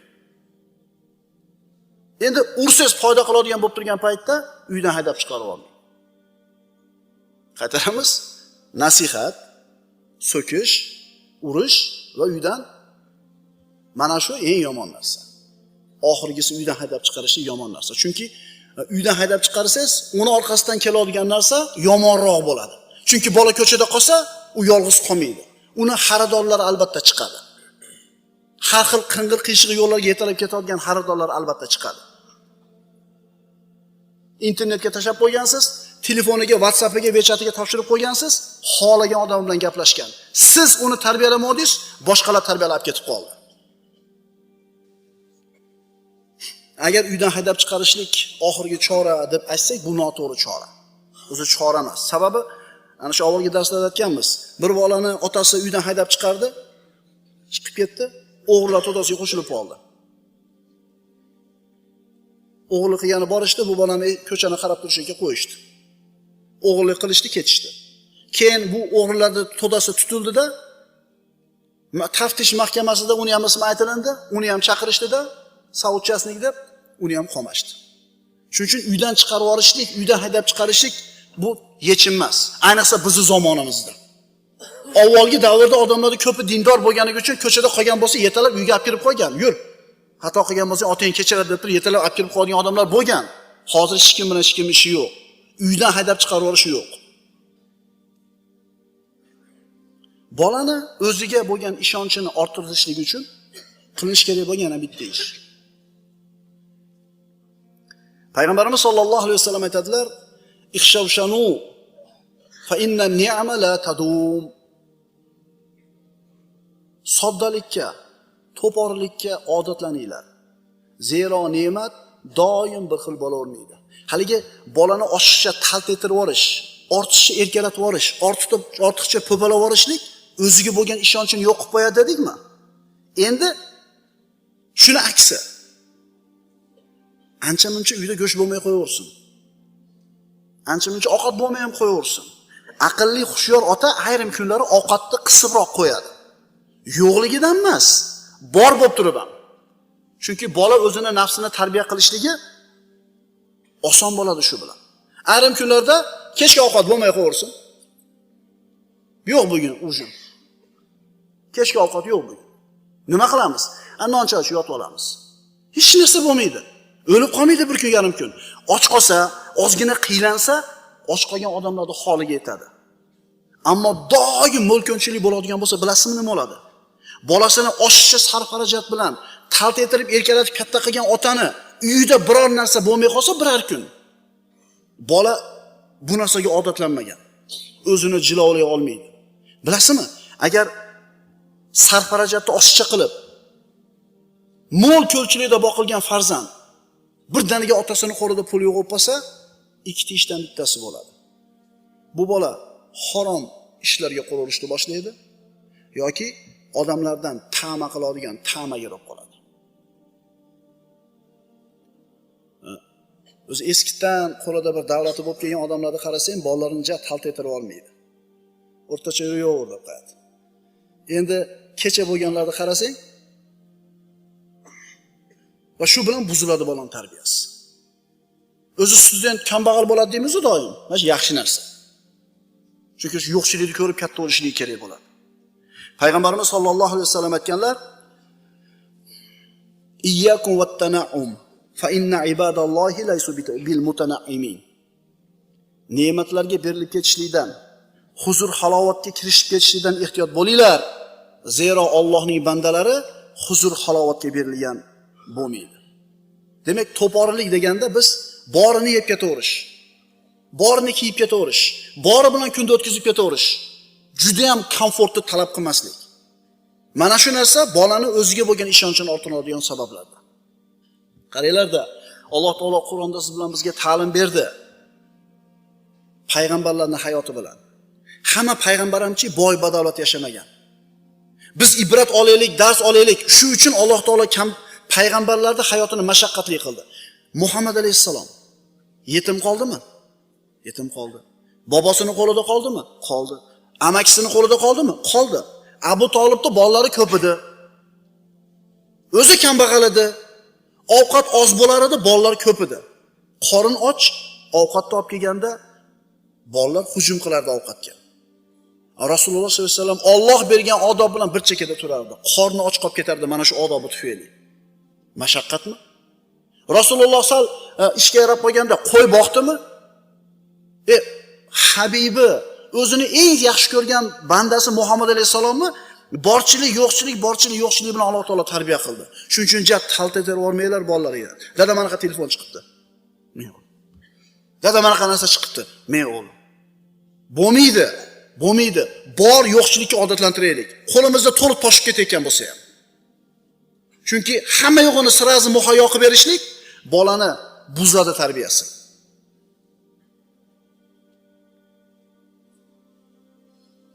S1: Endi ursangiz foyda qiladigan bo'lib turgan paytda uydan haydab chiqarib yuboring. Qaytaramiz. Nasihat, so'kish, urish va uydan, mana shu eng yomon narsa. Oxirgisi uydan haydab chiqarishlik yomon narsa. Chunki uydan haydab chiqarsangiz, uni orqasidan keladigan narsa yomonroq bo'ladi. Chunki bola ko'chada qolsa, u yolg'iz qolmaydi. Uni xaridorlari albatta chiqadi. Har xil qing'ir qiyshiq yo'llarga yetalab ketadigan xaridorlar albatta chiqadi. Internetga tashlab qo'ygansiz, telefoniga, WhatsAppiga, WeChatiga topshirib qo'ygansiz, xohlagan odam bilan gaplashgan. Siz uni tarbiyalamadingiz, boshqalar tarbiyalab ketib qoldi. Agar uydan haydab chiqarishlik oxirgi chora deb aytsak, bu noto'g'ri chora. O'zi chora emas. Sababi ana shu avvalgi darslarda aytganmiz. Bir bolani otasi uydan haydab chiqardi, chiqib ketdi, o'g'rilar to'dasiga qo'shilib qoldi. O'g'irlik qilgani borishdi, bu bolani ko'chani qarab turishga qo'yishdi. O'g'irlik qilishdi, ketishdi. Keyin bu o'g'rilarning to'dasi tutildida, taftish mahkamasida uni ham ismi aytilindi, uni ham chaqirishdida, sauchasnik deb uni ham qamashdi. Shuning uchun uydan chiqarib yuborishlik, uydan haydab chiqarishlik bu yechim emas. Ayniqsa bizning zamonamizda. Avvalgi davrda odamlarning ko'pi dindor bo'lganligi uchun ko'chada qolgan bo'lsa, yetalab uyga olib kirib qo'ygan. Yur. Xato qilgan bo'lsa, otang kechiradi deb turib yetalab olib kirib qo'ygan odamlar bo'lgan. Hozir hech kim bilan hech kim ishi yo'q. Uydan haydab chiqarib yuborish yo'q. Bolani o'ziga bo'lgan ishonchini orttirishlik uchun qilinish kerak bo'lgan yana bitta ish. Payg'ambarimiz sollallohu alayhi vasallam aytadilar: "Ixshavshanu fa inna ni'ma la tadum." Soddalikka, to'porlikka odatlaninglar. Zero ne'mat doim bir xil bo'lavermaydi. Haligi bolani oshiqcha talt ettirib yuborish, ortiqcha erkalatib yuborish, ortiqcha po'palab yuborishlik o'ziga bo'lgan ishonchini yo'q qilib qo'yadi dedikmi? Endi shuni aksi. Ancha-muncha uyda go'sht bo'lmay qo'yaversin. Ancha-muncha ovqat bo'lmay ham qo'yaversin. Aqlli, hushyor ota ayrim kunlari ovqatni qisibroq qo'yadi. Yo'qligidan emas, bor bo'lib turib ham. Chunki bola o'zini nafsini tarbiya qilishligi oson bo'ladi shu bilan. Ayrim kunlarda kechki ovqat bo'lmay qo'yaversin. Yo'q bugun ujin. Kechki ovqat yo'q bugun. Nima qilamiz? Noncha ochib yotib olamiz. Hech narsa bo'lmaydi. O'lib qolmaydi bir kun yarim kun. Och qolsa, ozgina qiylansa, och qolgan odamlarning holiga yetadi. Ammo doim mo'lkonchilik bo'ladigan bo'lsa, bilasizmi nima bo'ladi? Bolasini oshiqcha sarf-xarajat bilan talt ettirib erkalatib katta qilgan otani uyida biror narsa bo'lmay qolsa biror kun bola bu narsaga odatlanmagan. O'zini jilovlay olmaydi. Bilasizmi? Agar sarf-xarajatni oshiqcha qilib mo'l ko'lchilikda boqilgan farzand birdaniga otasini qo'lida pul yo'q bo'lib qolsa, ikkita ishdan bittasi bo'ladi. Bu bola harom ishlarga qo'l urishni boshlaydi yoki odamlardan ta'ma qiladigan ta'maga kirib qoladi. O'zi eskidan qo'lida bir davlati bo'lib kelgan odamlarni qarasang, bolalarini ja talt ettirib olmaydi. O'rtacha yo'q deb qo'yadi. Endi kecha bo'lganlarni qarasang, va shu bilan buziladi bolaning tarbiyasi. O'zi student kambag'al bo'ladi deymiz-ku doim. Mana shu yaxshi narsa. Chunki shu yo'qchilikni ko'rib katta bo'lishligi kerak bo'ladi. Payg'ambarimiz sollallohu alayhi vasallam aytganlar: "Iyyakum wat-tana'um fa inna ibadallohi laysu bil mutanaimin." Ne'matlarga berilib ketishlikdan, huzur halovatga kirishib ketishlikdan ehtiyot bo'linglar. Zero Allohning bandalari huzur halovatga berilgan bo'lmaydi. Demak, to'porlik deganda biz borini yeb ketaverish, borini kiyib ketaverish, bori bilan kunda o'tkazib ketaverish, juda ham komfortni talab qilmaslik. Mana shu narsa bolani o'ziga bo'lgan ishonchini orttiradigan sabablardan. Qaranglarda, Alloh taolo Qur'onda siz bilan bizga ta'lim berdi. Payg'ambarlarning hayoti bilan. Hamma payg'ambar hamchi boy badavlat yashamagan. Biz ibrat olaylik, dars olaylik. Shu uchun Alloh taolo kam payg'ambarlarning hayotini mashaqqatli qildi. Muhammad alayhissalom yetim qoldimi? Yetim qoldi. Bobosining qo'lida qoldimi? Qoldi. Amakisining qo'lida qoldimi? Qoldi. Abu Tolibning bolalari ko'p edi. O'zi kambag'al edi. Ovqat oz bo'lar edi, bolalar ko'p edi. Qorin och, ovqatni olib kelganda bolalar hujum qilardi ovqatga. Rasululloh sollallohu alayhi vasallam Alloh bergan odob bilan bir chekada turardi. Qorni och qolib ketardi mana shu odobi tufayli. Mashaqqatmi? Rasululloh sal ishga yarab qolganda qo'y boqdimi? Habibi, o'zini eng yaxshi ko'rgan bandasi Muhammad alayhissalomni borchilik, yo'qchilik, borchilik, yo'qchilik bilan Alloh taolo tarbiya qildi. Shuning uchun jat talt etib yubormanglar bolalarga. Dada manaqa telefon chiqibdi. Men o'g'lim. Dada manaqa narsa chiqibdi. Men o'g'lim. Bo'lmaydi. Bo'lmaydi. Bor yo'qchilikka odatlantiraylik. Qo'limizda to'lib toshib ketayotgan bo'lsa ham. Chunki hamma yo'g'ini sirazi muhayyo qilib berishlik bolani buzadi tarbiyasi.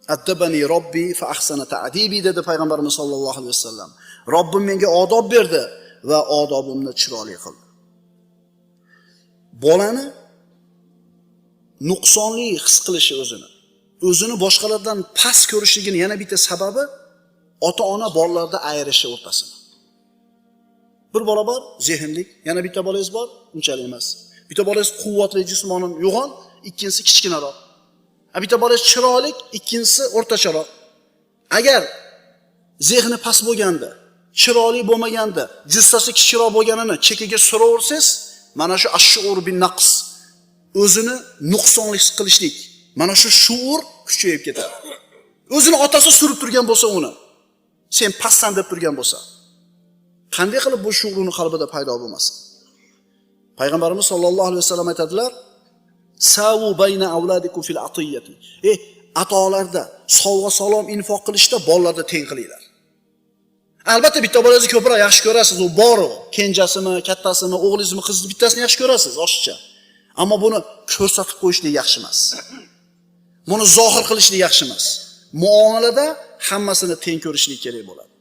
S1: Addabani robbi fa ahsana ta'dibi dedi payg'ambarimiz sollallohu alayhi vasallam. Robbim menga odob berdi va odobimni chiroyli qildi. Bolani nuqsonli his qilishi o'zini, o'zini boshqalardan past ko'rishligini yana bitta sababi ota-ona bolalarda ayirishi o'rtasini. Bir bola bor, zehnlik, yana bitta bolangiz bor, unchalik emas. Bitta bolangiz quvvatli, jismonan yo'g'on, ikkinchisi kichkinaroq. Bitta bolangiz chiroyli, ikkinchisi o'rtacharoq. Agar zehni past bo'lganda, chiroyli bo'lmaganda, jussasi kichikroq bo'lganini chekiga suraversangiz, mana shu ash-shuur bin naqs, o'zini nuqsonli his qilishlik, mana shu shuur kuchayib ketadi. O'zini otasi surib turgan bo'lsa uni, sen pastsan deb turgan bo'lsa, qanday qilib bu shuur uni qalbida paydo bo'lmasin? Payg'ambarimiz sollallohu alayhi vasallam aytadilar: "Savu bayna avladikum fil atiyati." Atolarda, sovg'a salom infoq qilishda bolalarda teng qilinglar. Albatta bitta bolangizni ko'proq yaxshi ko'rasiz, u bor u, kenjasimi, kattasimi, o'g'lingizmi, qizingizni bittasini yaxshi ko'rasiz, oshiqcha. Ammo buni ko'rsatib qo'yishlik yaxshi emas. Buni zohir qilishlik yaxshi emas. Muomalada hammasini teng ko'rishlik kerak bo'ladi.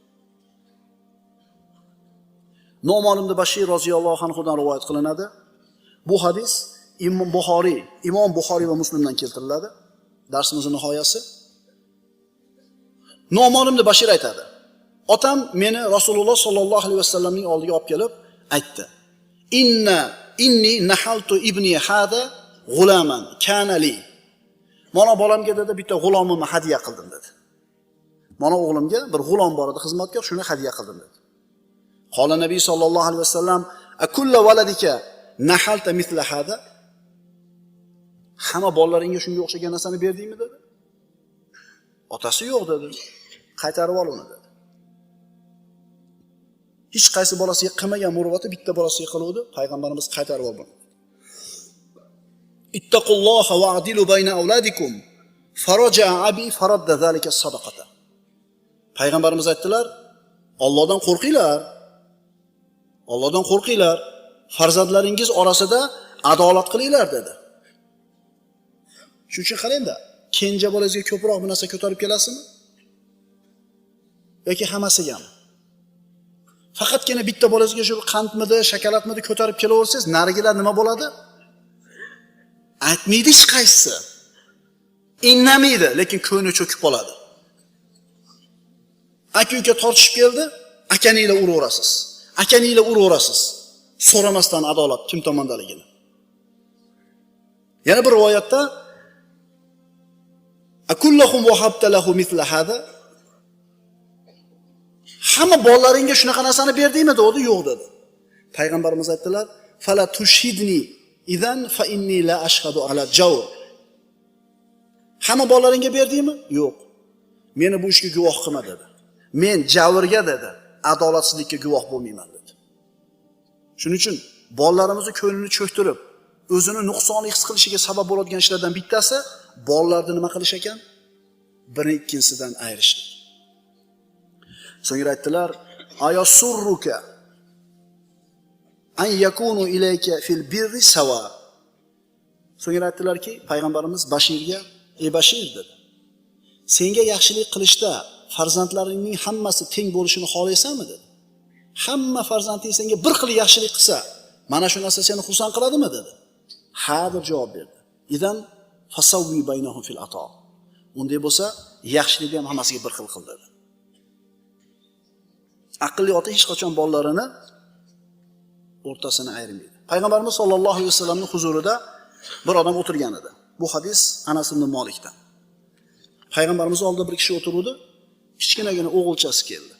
S1: Nu'mon ibn Bashir roziyallohu anhudan rivoyat qilinadi. Bu hadis Imom Buxoriy va Muslimdan keltiriladi. Darsimizning nihoyasi. Nu'mon ibn Bashir aytadi: otam meni Rasululloh sollallohu alayhi vasallamning oldiga olib kelib aytdi: "Inni nahaltu ibni hada g'ulaman kana li." Mana bolamga dedi, bitta g'ulomimni hadya qildim dedi. Mana o'g'limga bir g'ulom bor edi, xizmatkor, shuni hadya qildim dedi. Qola Nabiy sollallohu alayhi vasallam: "Akulla waladika nahalta mithla hada?" Hamma bolalaringga shunga o'xshagan narsani berdingmi dedi. Otasi yo'q dedi. Qaytarib ol uni dedi. Hech qaysi bolasiga qilmagan muruvvati bitta bolasiga qiluvdi, payg'ambarimiz qaytarib ol buni. Ittaqulloha wa'dilu bayna avladikum. Faraja'a abi faradda zalika sadaqata. Payg'ambarimiz aytdilar: Allohdan qo'rqinglar. Allohdan qo'rqinglar. Farzandlaringiz orasida adolat qilinglar dedi. Shuning uchun qarang-da, kenja bolangizga ko'proq bir narsa ko'tarib kelasizmi? Yoki hammasigami? Faqatgina bitta bolangizga shu qandmidi, shokoladmidi ko'tarib kelaversangiz, narigilar nima bo'ladi? Aytmaydi hech qaysisi. Indamaydi, lekin ko'ngli cho'kib qoladi. Aka-uka tortishib keldi, akaninglar uraverasiz. Akaninglar uraverasiz. So'ramasdan adolat kim tomondaligini. Yana bir rivoyatda Akullahum wahabta lahu mithla hada? Hamma bolalaringga shunaqa narsani berdingmi dedi, yo'q dedi. Payg'ambarimiz aytdilar: "Fala tushhidni idan fa inni la ashhadu ala jawr." Hamma bolalaringga berdingmi? Yo'q. Meni bu ishga guvoh qilma dedi. Men javrga dedi, adolatsizlikka guvoh bo'lmayman dedi. Shuning uchun bolalarimizni ko'nglini cho'ktirib, o'zini nuqsonli his qilishiga sabab bo'ladigan ishlardan bittasi bolalarni nima qilish ekan? Biri ikkinchisidan ayirishlik. So'ngra aytdilar: "Ayasurruka an yakunu ilayka fil birri sawa." So'ngra aytdilarki, payg'ambarimiz Bashirga: "Ey Bashir" dedi. Senga yaxshilik qilishda farzandlaringning hammasi teng bo'lishini xohlaysanmi dedi. Hamma farzanding senga bir xil yaxshilik qilsa, mana shu narsa seni xursand qiladimi dedi. Ha deb javob berdi. Idan fasawwi baynahum fil ato. Unday bo'lsa, yaxshilikni ham hammasiga bir xil qil dedi. Aqlli ota hech qachon bolalarini o'rtasini ayirmaydi. Payg'ambarimiz sollallohu alayhi vasallamning huzurida bir odam o'tirgan edi. Bu hadis Anas ibn Malikdan. Payg'ambarimiz oldida bir kishi o'tiruvdi, kichkinagina o'g'ilchasi keldi.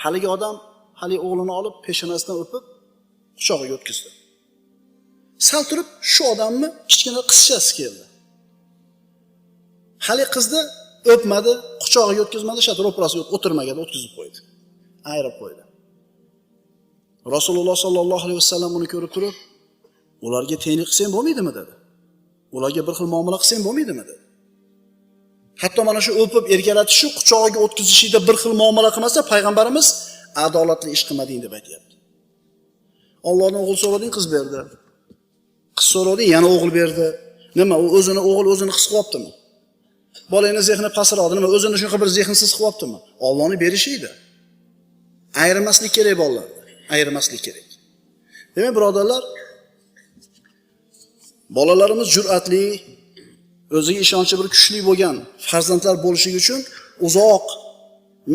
S1: Haligi odam haligi o'g'lini olib peshonasidan o'pib quchog'iga o'tkazdi. Sal turib shu odamni kichkina qizchasi keldi. Hali qizni o'pmadi, quchog'iga o'tkazmadi, shatir ro'parasiga o'tirmagan, o'tkazib qo'ydi. Ayirib qo'ydi. Rasululloh sollallohu alayhi vasallam uni ko'rib turib, ularga tenglik qilsang bo'lmaydimi dedi. Ularga bir xil muomala qilsang bo'lmaydimi dedi. Hatto mana shu o'pib erkalatish, quchog'iga o'tkazishida bir xil muomala qilmasa, payg'ambarimiz adolatli ish qilmading deb aytayapti. Allohdan o'g'il so'rading, qiz berdi. Qiz so'rading, yana o'g'il berdi. Nima, u o'zini o'g'il o'zini his qilyaptimi? Bolangni zehni pastroq, nima o'zini shunaqa bir zehnsiz qilib olibdimi? Allohning berishi edi. Ayirmaslik kerak bolalarni, ayirmaslik kerak. Demak, birodarlar, bolalarimiz jur'atli, o'ziga ishonchi bir kuchli bo'lgan farzandlar bo'lishi uchun uzoq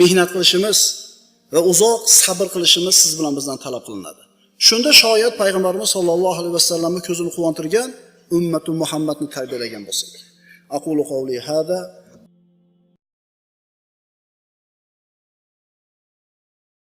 S1: mehnat qilishimiz va uzoq sabr qilishimiz siz bilan bizdan talab qilinadi. Shunda shoyat payg'ambarimiz sollallohu alayhi vasallamni ko'zini quvontirgan ummatu Muhammadni tarbiyalagan bo'lsak. Aqulu qawli hada.